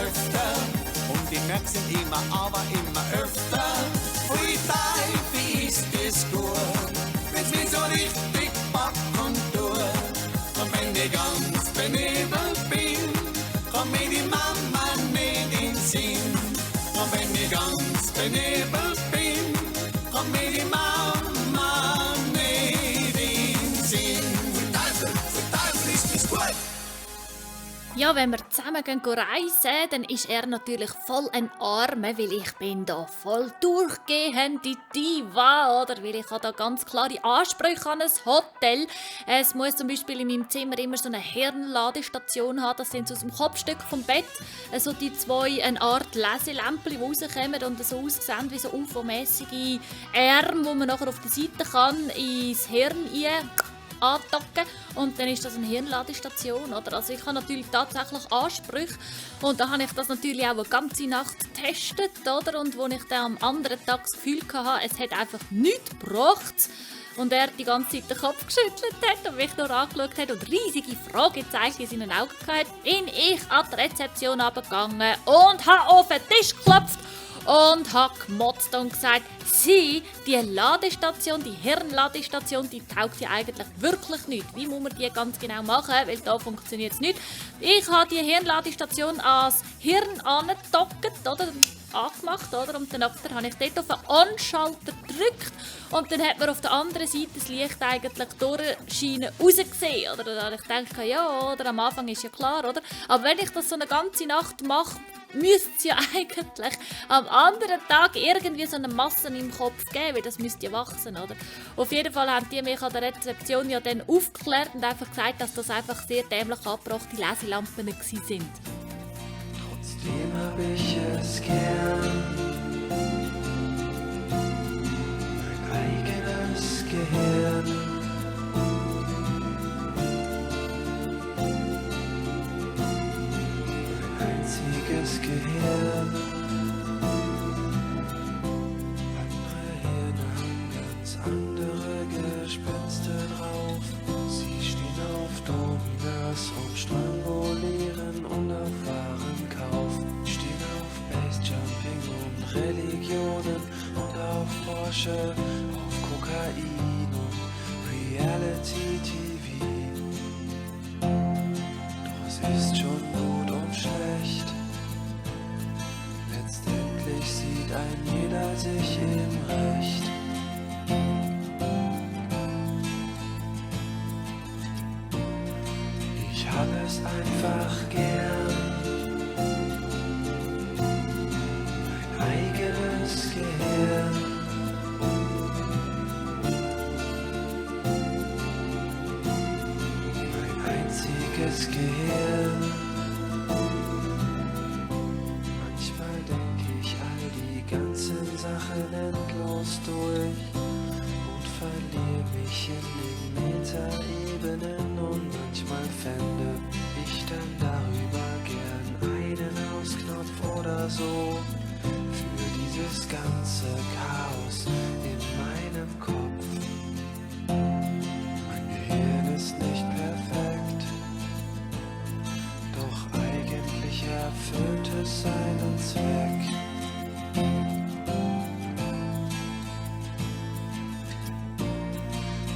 öfter und die Märkte sind immer, aber immer öfter. Ui, Teufel, ist es gut, wenn's mich so richtig packt und tut. Und wenn ich ganz benebelt bin, komm mir die Mama nicht in den Sinn. Und wenn ich ganz benebelt bin, komm mir die Mama nicht in den Sinn. Für Teufel ist es gut. Ja, wenn wir zusammen gehen reisen, dann ist er natürlich voll ein Arme, weil ich bin da voll durchgehende Diva, oder? Weil ich habe da ganz klare Ansprüche an ein Hotel. Es muss zum Beispiel in meinem Zimmer immer so eine Hirnladestation haben, das sind so aus dem Kopfstück vom Bett, so die zwei, eine Art Leselämpchen, die rauskommen und so aussehen wie so UFO-mässige Arme, die man nachher auf der Seite kann ins Hirn andocken und dann ist das eine Hirnladestation, oder? Also ich habe natürlich tatsächlich Ansprüche und da habe ich das natürlich auch eine ganze Nacht getestet, oder? Und wo ich dann am anderen Tag das Gefühl hatte, es hat einfach nichts gebracht und er die ganze Zeit den Kopf geschüttelt hat und mich nur angeschaut hat und riesige Fragezeichen in seinen Augen hatte, bin ich an die Rezeption runtergegangen und habe auf den Tisch geklopft und habe gemotzt und gesagt, die Ladestation, die Hirnladestation, die taugt ja eigentlich wirklich nicht. Wie muss man die ganz genau machen, weil da funktioniert es nicht. Ich habe die Hirnladestation ans Hirn angedockt, oder? Angemacht, oder? Und dann habe ich dort auf den On-Schalter gedrückt und dann hat man auf der anderen Seite das Licht eigentlich durchscheinen rausgesehen, oder? Da habe ich gedacht, ja, oder? Am Anfang ist ja klar, oder? Aber wenn ich das so eine ganze Nacht mache, müsste es ja eigentlich am anderen Tag irgendwie so eine Masse im Kopf geben, weil das müsste ja wachsen, oder? Auf jeden Fall haben die mich an der Rezeption ja dann aufgeklärt und einfach gesagt, dass das einfach sehr dämlich angebrachte Leselampen waren. Trotzdem hab ich es gern, mein eigenes Gehirn. Einziges Gehirn. Andere Hirne haben ganz andere Gespinste drauf. Sie stehen auf Dominas und strangulieren und auf Warenkauf. Stehen auf Basejumping und Religionen und auf Porsche, auf Kokain und Reality TV. Doch es ist schon gut und schlecht. Letztendlich sieht ein jeder sich im Recht. Ich hab es einfach gern, mein eigenes Gehirn. Mein einziges Gehirn. Manchmal denk ich all die ganzen Sachen endlos durch und verliere mich in den Metaebenen und manchmal fände ich dann darüber gern einen Ausknopf oder so für dieses ganze Chaos in meinem Kopf. Mein Gehirn ist nicht perfekt, doch eigentlich erfüllt es seinen Zweck.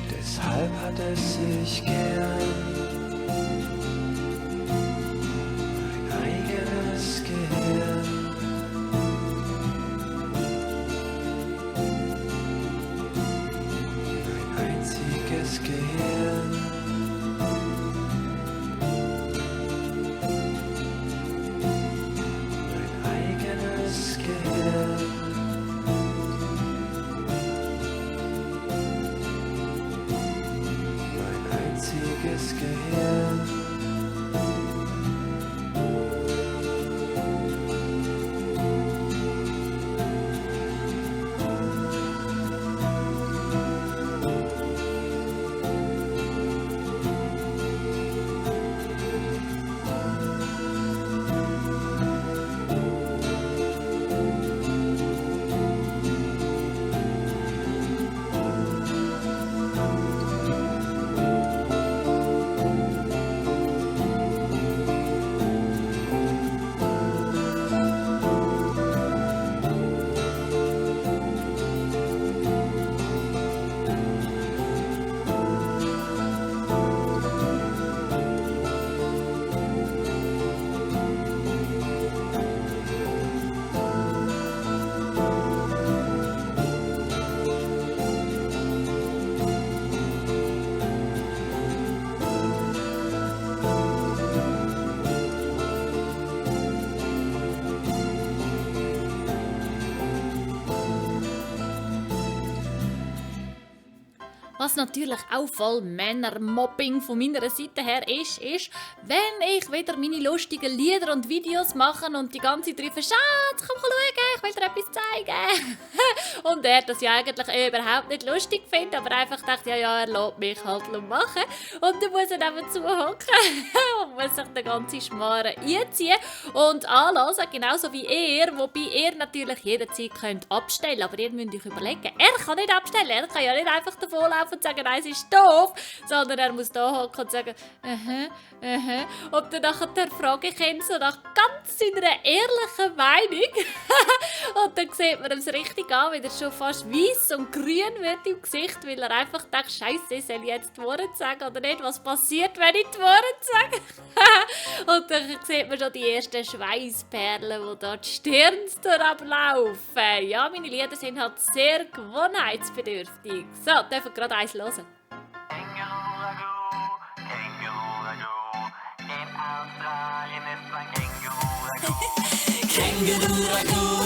Deshalb hat es sich gern, mein eigenes Gehirn. Mein einziges Gehirn. Mein eigenes Gehirn. Mein einziges Was natürlich auch voll Männermobbing von meiner Seite her ist, wenn ich wieder meine lustigen Lieder und Videos mache und die ganze Zeit rufe, Schatz, komm schauen, ich will dir etwas zeigen. Und er das ja eigentlich überhaupt nicht lustig findet, aber einfach dachte, ja, er lässt mich halt machen. Und dann muss er eben zuhocken und muss sich den ganzen Schmarrn einziehen und anhören, genauso wie ihr, wobei ihr natürlich jederzeit könnt abstellen könnt. Aber ihr müsst euch überlegen, er kann nicht abstellen, er kann ja nicht einfach davonlaufen und sagen, nein, es ist doof, sondern er muss da hocken und sagen, und dann nachher frage ich ihn so nach ganz seiner ehrlichen Meinung und dann sieht man es richtig an, wie er schon fast weiss und grün wird im Gesicht, weil er einfach denkt, Scheisse, soll ich jetzt die Worte sagen oder nicht, was passiert, wenn ich die Worte sage? Und dann sieht man schon die ersten Schweißperlen, die da die Stirn ablaufen. Ja, meine Lieder sind halt sehr gewohnheitsbedürftig. So, dürfen wir gerade eins hören. Känguru-Ragout,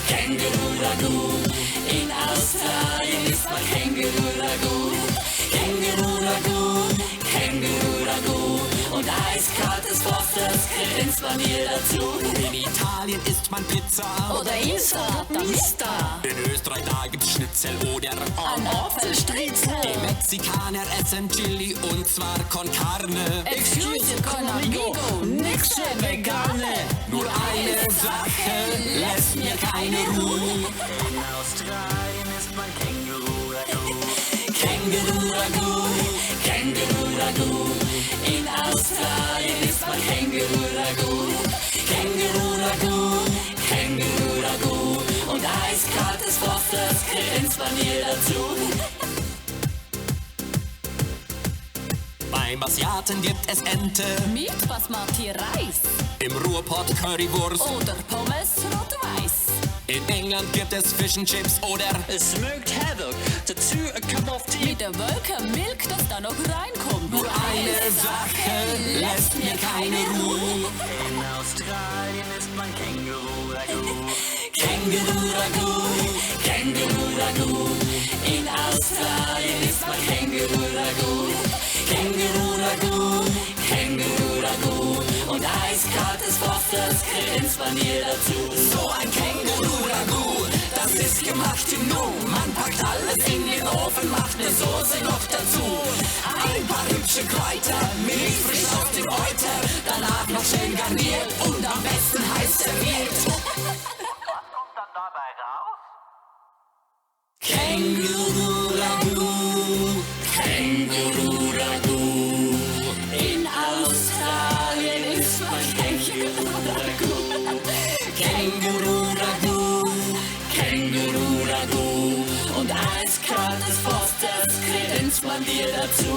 Känguru-Ragout, in Australien ist man Känguru-Ragout. Känguru-Ragout, Känguru-Ragout und eiskaltes Fosters grinst man hier dazu. In Italien isst man Pizza Oder Insta. In Österreich da gibt's Schnitzel oder Ein Apfelstriezel. Die Mexikaner essen Chili und zwar con carne. Excuse con amigo, nix für Vegane. Nur eine Sache lässt mir keine Ruhe. In Australien ist man Känguru-Ragout. Känguru-Ragout, Känguru-Ragout. In Australien ist man Känguru-Ragout. Känguru-Ragout, Känguru-Ragout. Und eiskaltes Fosters grinst man hier dazu. Beim Asiaten gibt es Ente, Mit Basmati-Reis im Ruhrpott Currywurst. oder Pommes rot-weiß. In England gibt es Fish and Chips oder Smoked haddock, dazu a cup of tea. Mit der Wolkenmilch, das da noch reinkommt. nur eine Sache lässt mir keine Ruhe. In Australien ist man Känguru-Ragout. Känguru-Ragout, Känguru-Ragout. In Australien ist man Känguru-Ragout. Känguru-Ragout, Känguru-Ragout. Und eiskaltes Fosters grinst man hier dazu. So ein Känguru-Ragout, das ist gemacht genug. Man packt alles in den Ofen, macht eine Soße noch dazu. Ein paar hübsche Kräuter, Milch frisch aus dem Euter. Danach noch schön garniert und am besten heiß serviert. Was kommt dann dabei raus? Känguru-Ragout, Känguru-Ragout. In Australien ist man Känguru-Ragout. Känguru-Ragout, Känguru-Ragout. Und eiskaltes Fosters grinst man dir dazu.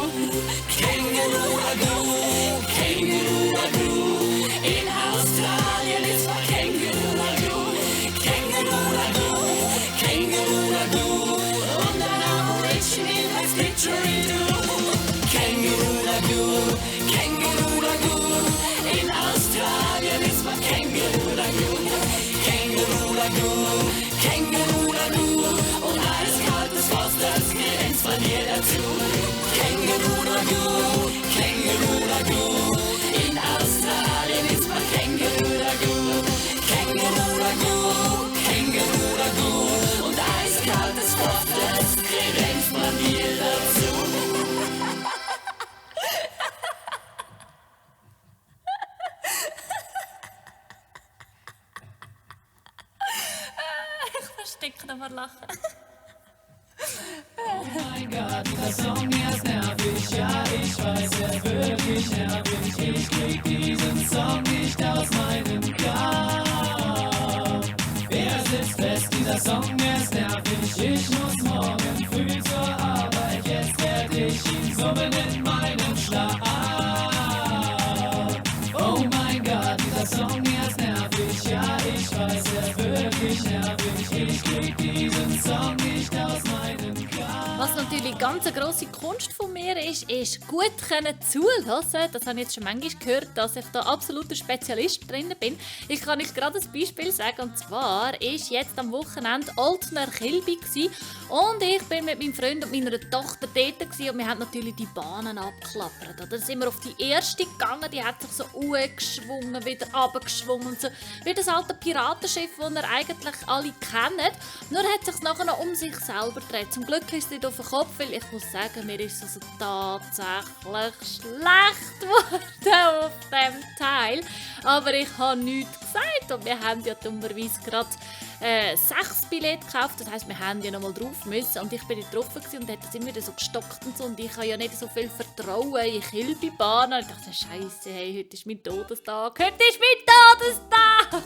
Känguru-Ragout, Känguru-Ragout. In Australien ist man Känguru-Ragout. Känguru-Ragout, Känguru-Ragout. Und ein Aborigine heißt Didgeridoo. Känguru-Ragout, Känguru-Ragout. In Australien ist man Känguru-Ragout. Känguru-Ragout, Känguru-Ragout. Und eiskaltes Fosters grinst man dir dazu. Känguru-Ragout, Känguru-Ragout. In Australien ist man Känguru-Ragout. Känguru-Ragout, Känguru-Ragout. Und eiskaltes Fosters grinst man dir dazu. Ich verstecke aber Lachen. natürlich ganz eine grosse Kunst von mir ist gut zuhören. Das habe ich jetzt schon manchmal gehört, dass ich da absoluter Spezialist drin bin. Ich kann euch gerade ein Beispiel sagen. Und zwar war jetzt am Wochenende Oltner Kilby und ich bin mit meinem Freund und meiner Tochter dort gewesen, und wir haben natürlich die Bahnen abgeklappert. Da sind wir auf die erste gegangen, die hat sich so hochgeschwungen, wieder runtergeschwungen und so. Wie das alte Piratenschiff, das ihr eigentlich alle kennt. Nur hat es sich nachher noch um sich selber gedreht. Zum Glück ist es nicht auf den Kopf, weil ich muss sagen, mir ist es also tatsächlich schlecht geworden auf dem Teil. Aber ich habe nichts gesagt und wir haben ja dummerweise gerade 6 Billette gekauft. Das heisst, wir haben ja noch mal drauf müssen und ich bin nicht drauf gewesen, und hat immer wieder so gestockt und so, und ich habe ja nicht so viel Vertrauen in Kilby-Bahnen. Ich dachte, Scheiße, hey, heute ist mein Todestag. Heute ist mein Todestag!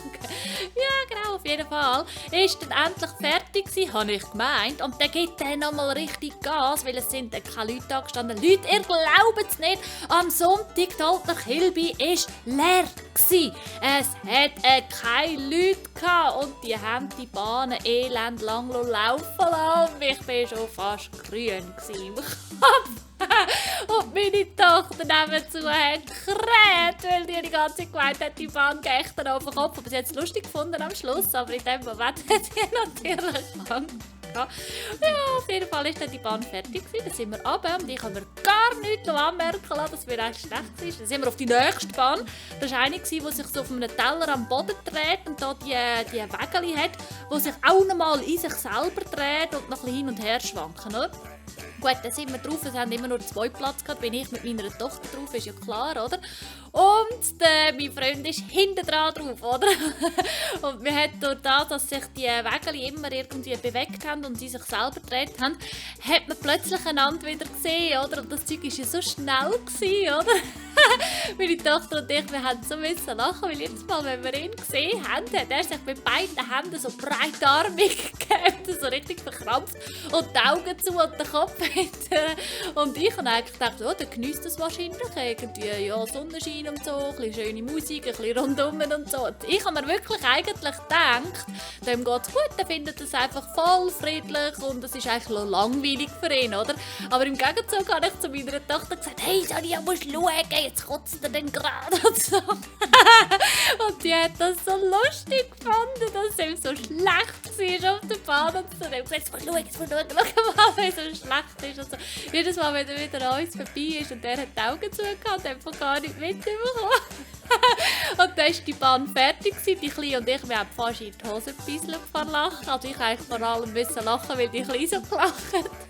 Ja, genau, auf jeden Fall. Ist dann endlich fertig gewesen, habe ich gemeint. Und dann gibt er noch mal richtig Gas, weil es sind keine Leute angestanden. Leute, ihr glaubt es nicht, am Sonntag dort nach Kilby war leer gewesen. Es hat keine Leute gehabt und die haben die Bahnen elend lang laufen lassen. Ich war schon fast grün im Kopf. Und meine Tochter nebenzu hat gekräht, weil die ganze Zeit gemeint hat, die Bahn geht dann auf den Kopf. Aber sie hat es lustig gefunden am Schluss, aber in dem Moment hat sie natürlich Angst. Ja, auf jeden Fall war dann die Bahn fertig gewesen. Dann sind wir runter und ich habe mir gar nichts anmerken lassen, dass wir eigentlich schlecht waren. Dann sind wir auf die nächste Bahn. Das war eine, die sich so auf einem Teller am Boden dreht und da die Wägeli hat, die sich auch noch mal in sich selber dreht und noch ein bisschen hin und her schwanken, oder? Gut, dann sind wir drauf, es haben immer nur 2 Platz gehabt, bin ich mit meiner Tochter drauf, ist ja klar, oder? Und mein Freund ist hinten dran drauf, oder? Und wir haben durch das, dass sich die Wägeli immer irgendwie bewegt haben und sie sich selber gedreht haben, hat man plötzlich einander wieder gesehen, oder? Und das Zeug war ja so schnell gewesen, oder? Meine Tochter und ich, wir haben so müssen lachen, weil jedes Mal, wenn wir ihn gesehen haben, hat er sich mit beiden Händen so breitarmig gegeben, so richtig verkrampft und die Augen zu und den Kopf hinten. Und ich habe eigentlich gedacht, oh, der genießt das wahrscheinlich irgendwie, ja, Sonnenschein und so, ein bisschen schöne Musik, ein bisschen rundum und so. Und ich habe mir wirklich eigentlich gedacht, dem geht es gut, der findet es einfach voll friedlich und es ist eigentlich noch langweilig für ihn, oder? Aber im Gegenzug habe ich zu meiner Tochter gesagt, hey Sonja, musst schauen, jetzt kotzt er denn gerade und so. Und die hat das so lustig gefunden, dass es ihm so schlecht war auf der Bahn und so. Und hat gesagt, schau mal, wie so schlecht ist und so. Jedes Mal, wenn er wieder an uns vorbei ist und der hat die Augen zugehört, hat er einfach gar nicht mitbekommen. Und dann war die Bahn fertig, die Kleine und ich, wir haben fast in die Hose gebisselt vor Lachen. Also ich eigentlich vor allem müssen lachen, weil die Kleine so gelacht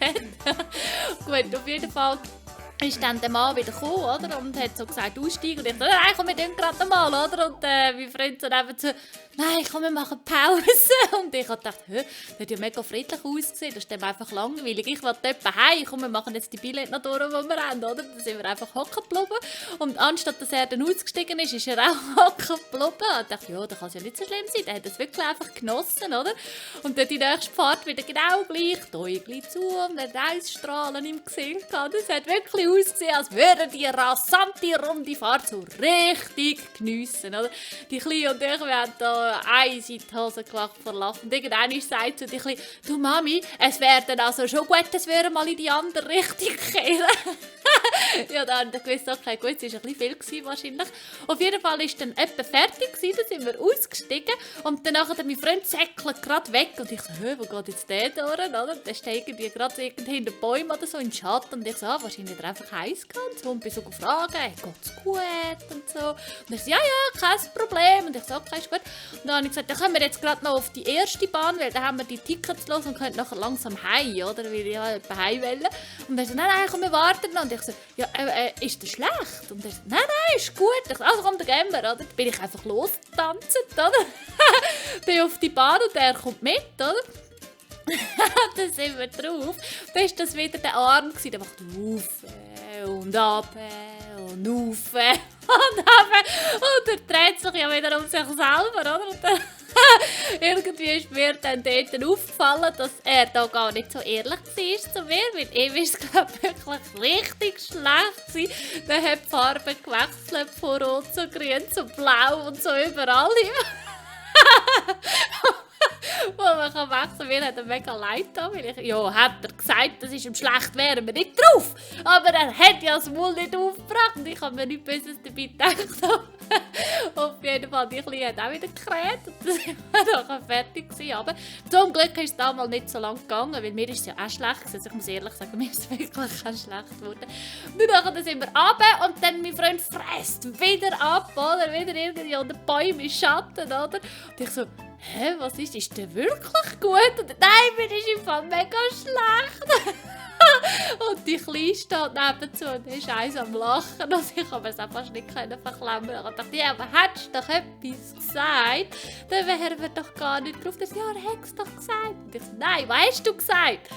hat. Gut, auf jeden Fall ist dann der Mann wieder gekommen, oder? Und hat so gesagt, aussteigen. Und ich dachte, nein, komm, wir tun gerade mal, oder? Und mein Freund so nebenzu, nein, komm, wir machen Pause. Und ich habe gedacht, das hat ja mega friedlich ausgesehen, das ist dem einfach langweilig. Ich wollte etwa heim, komm, wir machen jetzt die Billette noch durch, die wir haben, oder? Dann sind wir einfach hocken geblieben. Und anstatt dass er dann ausgestiegen ist, ist er auch hocken geblieben. Und ich dachte, ja, das kann ja nicht so schlimm sein. Der hat das wirklich einfach genossen, oder? Und dann die nächste Fahrt wieder genau gleich, die Äuglein zu und der Eisstrahlen im Gesicht gehabt. Das hat wirklich ausgesehen, als würden die rasante runde Fahrt so richtig geniessen, oder? Die Kleine und ich, wir haben da eins in die Hose gelacht vor Lachen. Und irgendwann sagt sie die Kleine, du Mami, es wäre dann also schon gut, dass wir mal in die andere Richtung kehren. Ja, dann gewusst, okay, gut, es war ein bisschen viel gewesen, wahrscheinlich. Auf jeden Fall war dann etwa fertig gewesen, dann sind wir ausgestiegen und dann hat mein Freund säckelt gerade weg und ich so, wo geht jetzt der durch, oder? Dann steht irgendwie gerade hinter den Bäumen oder so in den Schatten und ich so, wahrscheinlich hat er einfach heiß gehabt und bin so gefragt, hey, geht's gut und so. Und er so, ja, kein Problem. Und ich so, okay, ist gut. Und dann habe ich gesagt, dann können wir jetzt gerade noch auf die erste Bahn, weil da haben wir die Tickets los und können nachher langsam heim, oder? Weil ich ja heim wollte. Und er so, nein, komm, wir warten noch. Und ich so, ja, ist das schlecht? Und er so, nein, ist gut. Ich so, also komm, dann gehen wir, oder? Dann bin ich einfach losgetanzt, oder? Bin auf die Bahn und er kommt mit, oder? Dann sind wir drauf. Dann war das wieder der Arm. Der macht auf und ab und auf und ab. Und er dreht sich ja wieder um sich selber, oder? Und dann irgendwie ist mir dann dort aufgefallen, dass er da gar nicht so ehrlich war zu mir, weil ihm ist es, glaube ich, wirklich richtig schlecht gewesen. Dann hat die Farbe gewechselt von rot zu grün zu blau und so überall. wo man kann wechseln. Mir hat er mega leid getan, weil hat er gesagt, das ist ihm schlecht, wären wir nicht drauf. Aber er hat ja das Maul nicht aufgebracht und ich habe mir nichts Böses dabei gedacht. Auf jeden Fall, die Kleine hat auch wieder gekräht und dann sind wir nachher fertig gewesen. Aber zum Glück ist es damals nicht so lange gegangen, weil mir ist es ja auch schlecht gewesen. Also ich muss ehrlich sagen, mir ist es wirklich auch schlecht geworden. Und dann sind wir runter und dann mein Freund fräst wieder ab, oder? Wieder irgendwie unter Bäumen im Schatten, oder? Und ich so, was ist der wirklich gut? Und nein, mir ist im Fall mega schlecht. Und die Kleine steht nebenzu und ist eins am Lachen. Und ich konnte es auch fast nicht verklammern. Und ich dachte, ja, aber hättest du doch etwas gesagt, dann wären wir doch gar nicht drauf. Ja, er hat es doch gesagt. Und ich so, nein, was hast du gesagt?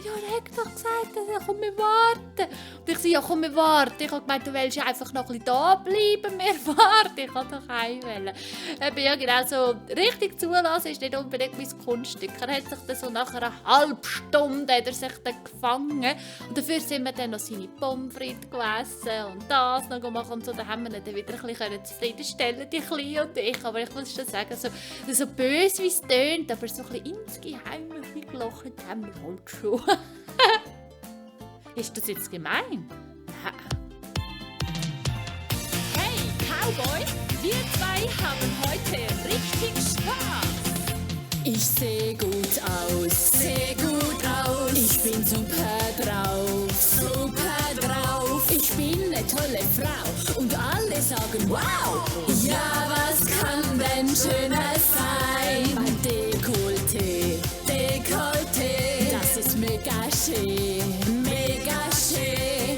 Ja, er hat doch gesagt, komm, wir warten. Und ich so, ja, komm, wir warten. Ich habe gemeint, du willst einfach noch ein bisschen da bleiben. Wir warten. Ich kann doch heimwählen. Ja, genau so. Richtig zulassen ist nicht unbedingt mein Kunststück. Er hat sich dann so nach einer halben Stunde hat er sich dann gefangen. Und dafür sind wir dann noch seine Pommes frites gegessen und das noch gemacht. Und so, dann haben wir ihn dann wieder ein bisschen zufriedenstellen, die Kleine und ich. Aber ich muss schon sagen, so böse wie es tönt, aber so ein bisschen insgeheim gelacht haben wir halt schon. Ist das jetzt gemein? Ja. Hey, Cowboy, wir zwei haben heute richtig Spaß. Ich sehe gut aus, ich bin super drauf, ich bin eine tolle Frau und alle sagen wow. Ja, was kann denn schöner sein? Mein Dekolleté, das ist mega schön.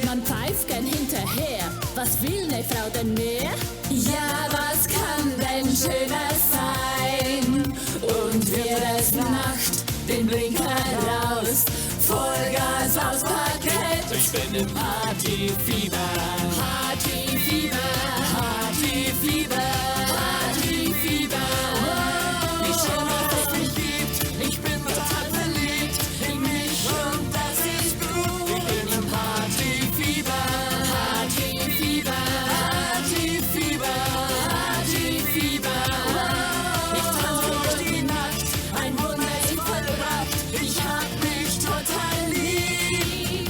Man pfeift gern hinterher, was will eine Frau denn mehr? Ja, was kann denn schöner sein? Und wird es Nacht, den Blinker raus, Vollgas aufs Parkett. Ich bin im Partyfieber. Wie schön, dass es mich gibt. Ich bin total verliebt in mich und das ist gut. Ich bin im Partyfieber. Ich tanze durch die Nacht, ein Wunder ist vollbracht. Ich hab mich total lieb.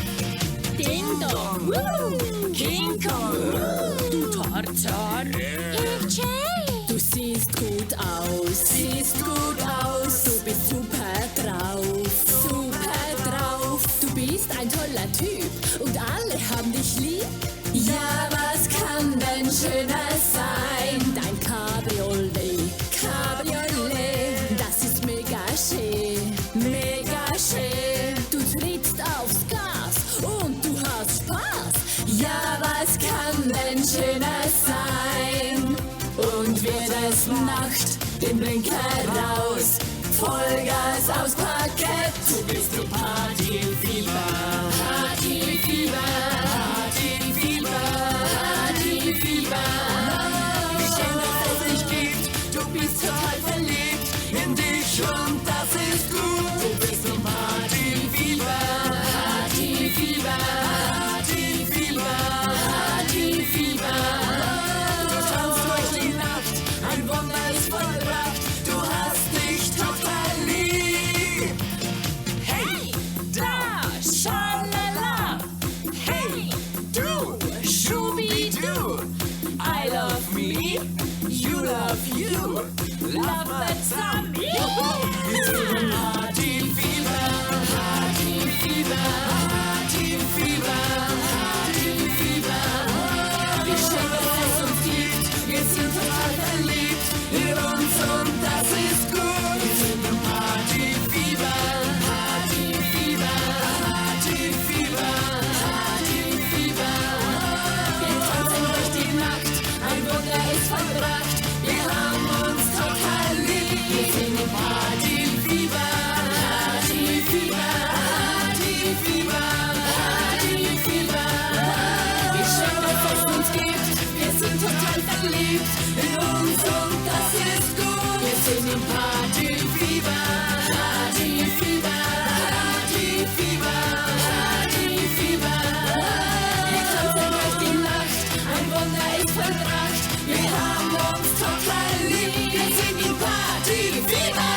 Ding Dong, King Kong, du Tarzan, ich Jay. Du siehst gut aus, du bist super drauf, du bist ein toller Typ und alle haben dich lieb. Ja, was kann denn schöner sein? Dein Cabriolet, das ist mega schön. Du trittst aufs Gas und du hast Spaß. Ja, was kann denn schöner sein? Und wird es Nacht, den Blinker raus, Vollgas aufs Parkett. Du bist im Partyfieber. Wie schön, dass es dich gibt. Du bist total verliebt in dich und das ist gut. Du bist im Partyfieber. Du tanzt durch die Nacht, ein Wunder ist vollbracht. Du hast dich total lieb. Hey, da, schalala. Hey, du, Schubidu. I love me, you love you. Love that's on me. Wir sind im Partyfieber. Wie schön, dass es uns gibt. Wir sind total verliebt in uns und das ist gut. Wir sind im Partyfieber. Wir tanzen durch die Nacht, ein Wunder ist vollbracht. Wir haben uns total lieb. Wir sind im Partyfieber. Wie schön, dass es uns gibt. Wir sind total verliebt in uns und das ist gut. Wir sind im Partyfieber. Wir tanzen durch die Nacht, ein Wunder ist vollbracht. Wir haben uns total lieb. Wir sind im Partyfieber.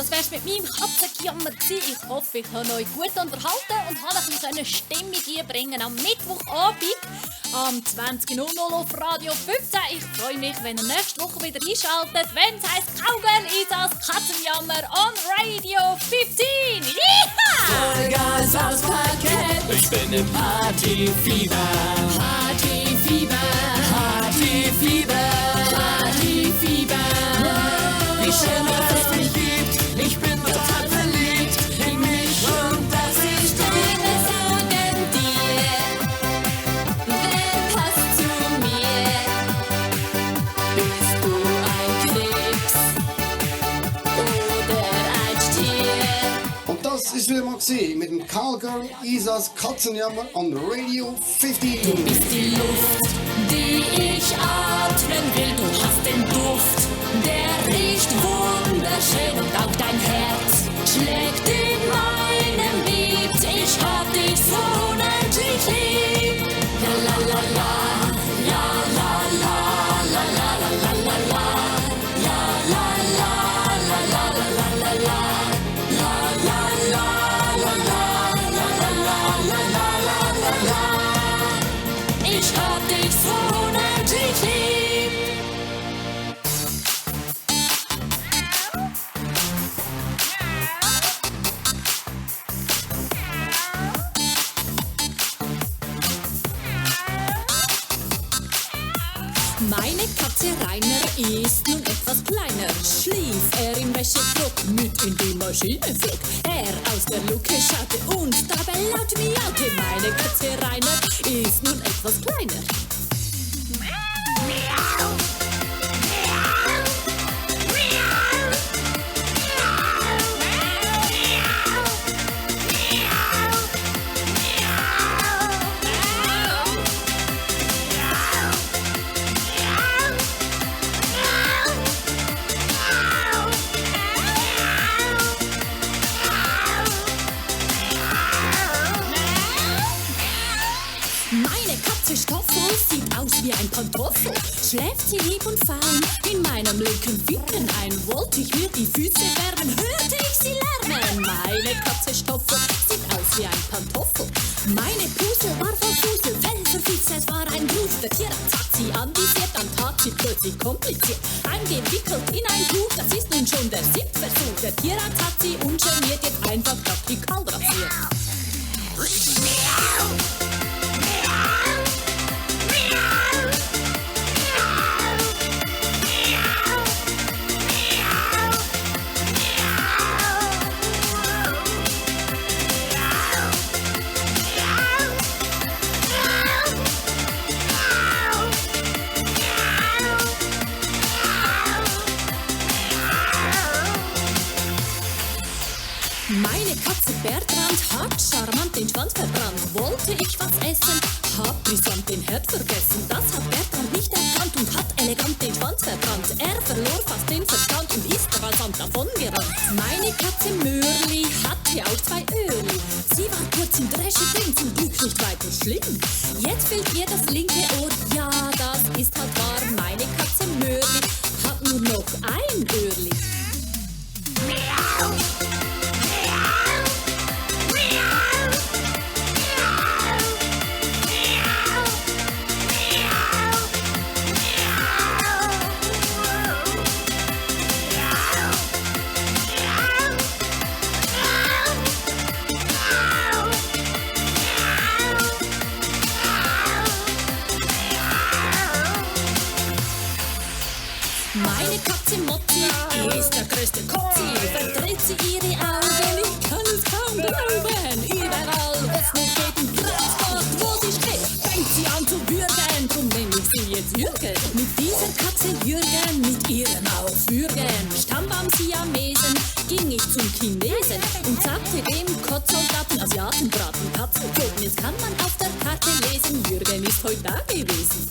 das wär's mit meinem Katzengejammer gewesen. Ich hoffe, ich habe euch gut unterhalten und habe ein bisschen Stimmung einbringen am Mittwochabend am 20.00 auf Radio 15. Ich freue mich, wenn ihr nächste Woche wieder einschaltet, wenn es heisst Cowgirl Isas Katzenjammer on Radio 15. Yeeha! Vollgas auspacken, ich bin im Partyfieber. Partyfieber, Partyfieber, Partyfieber. Wie schön, dass es mich gibt, ich bin total verliebt in mich und das ist Sterne sagen dir, wer passt zu mir? Bist du ein Krebs oder ein Stier? Und das ist wieder mal gewesen mit dem Cowgirl Isas Katzenjammer on Radio 15. Du bist die Luft, die ich atmen will. Du hast den Duft, der riecht wunderschön. Und auch dein Herz schlägt in meinem Beat. Ich hab dich so unendlich lieb. La la la la, la la la, la la la la la la, la la la, la la la la la la, la la la, la la la la la la. Ich hab dich so unendlich lieb. Meine Katze Rainer ist nun etwas kleiner. Schlief er im Wäschedruck, mit in die Maschine flog. Er aus der Luke schaute und dabei laut miaute. Meine Katze Rainer ist nun etwas kleiner. Meine Katze Stoffel sieht aus wie ein Pantoffel. Schläft sie lieb und fein in meinem linken Winken ein. Wollte ich mir die Füße wärmen, hörte ich sie lärmen. Meine Katze Stoffel sieht aus wie ein Pantoffel. Meine Puse war voll Fusel, Fellverfix, es war ein Ruf. Der Tierarzt hat sie anvisiert, dann tat sie plötzlich kompliziert. Eingewickelt in ein Tuch, das ist nun schon der 7. Versuch. Der Tierarzt hat sie ungeniert jetzt einfach praktikal rasiert. Meine Katze Bertrand hat charmant den Schwanz verbrannt. Wollte ich was essen, hab brisant den Herd vergessen. Das hat Bertrand nicht erkannt und hat elegant den Schwanz verbrannt. Er verlor fast den Verstand und ist rasant davongerannt. Meine Katze Mörli hatte auch 2 Öhrli. Sie war kurz im Dresche drin, zum Glück nicht weiter schlimm. Jetzt fehlt ihr das linke Ohr, ja, das ist halt wahr. Meine Katze Mörli hat nur noch ein Öhrli. Meine Katze Motti ist der größte Kotzi. Verdreht sie ihre Augen, ich kann es kaum glauben. Überall, wo es nur geht, im Transport, wo sie steht, fängt sie an zu würgen. Drum nenn ich sie jetzt Jürgen. Mit dieser Katze Jürgen, mit ihrem Aufwürgen. Stammbaum Siamesen, ging ich zum Chinesen und sagte dem Kotzsoldaten Asiatenbraten, Katzenpfoten. Jetzt kann man auf der Karte lesen, Jürgen ist heute da gewesen.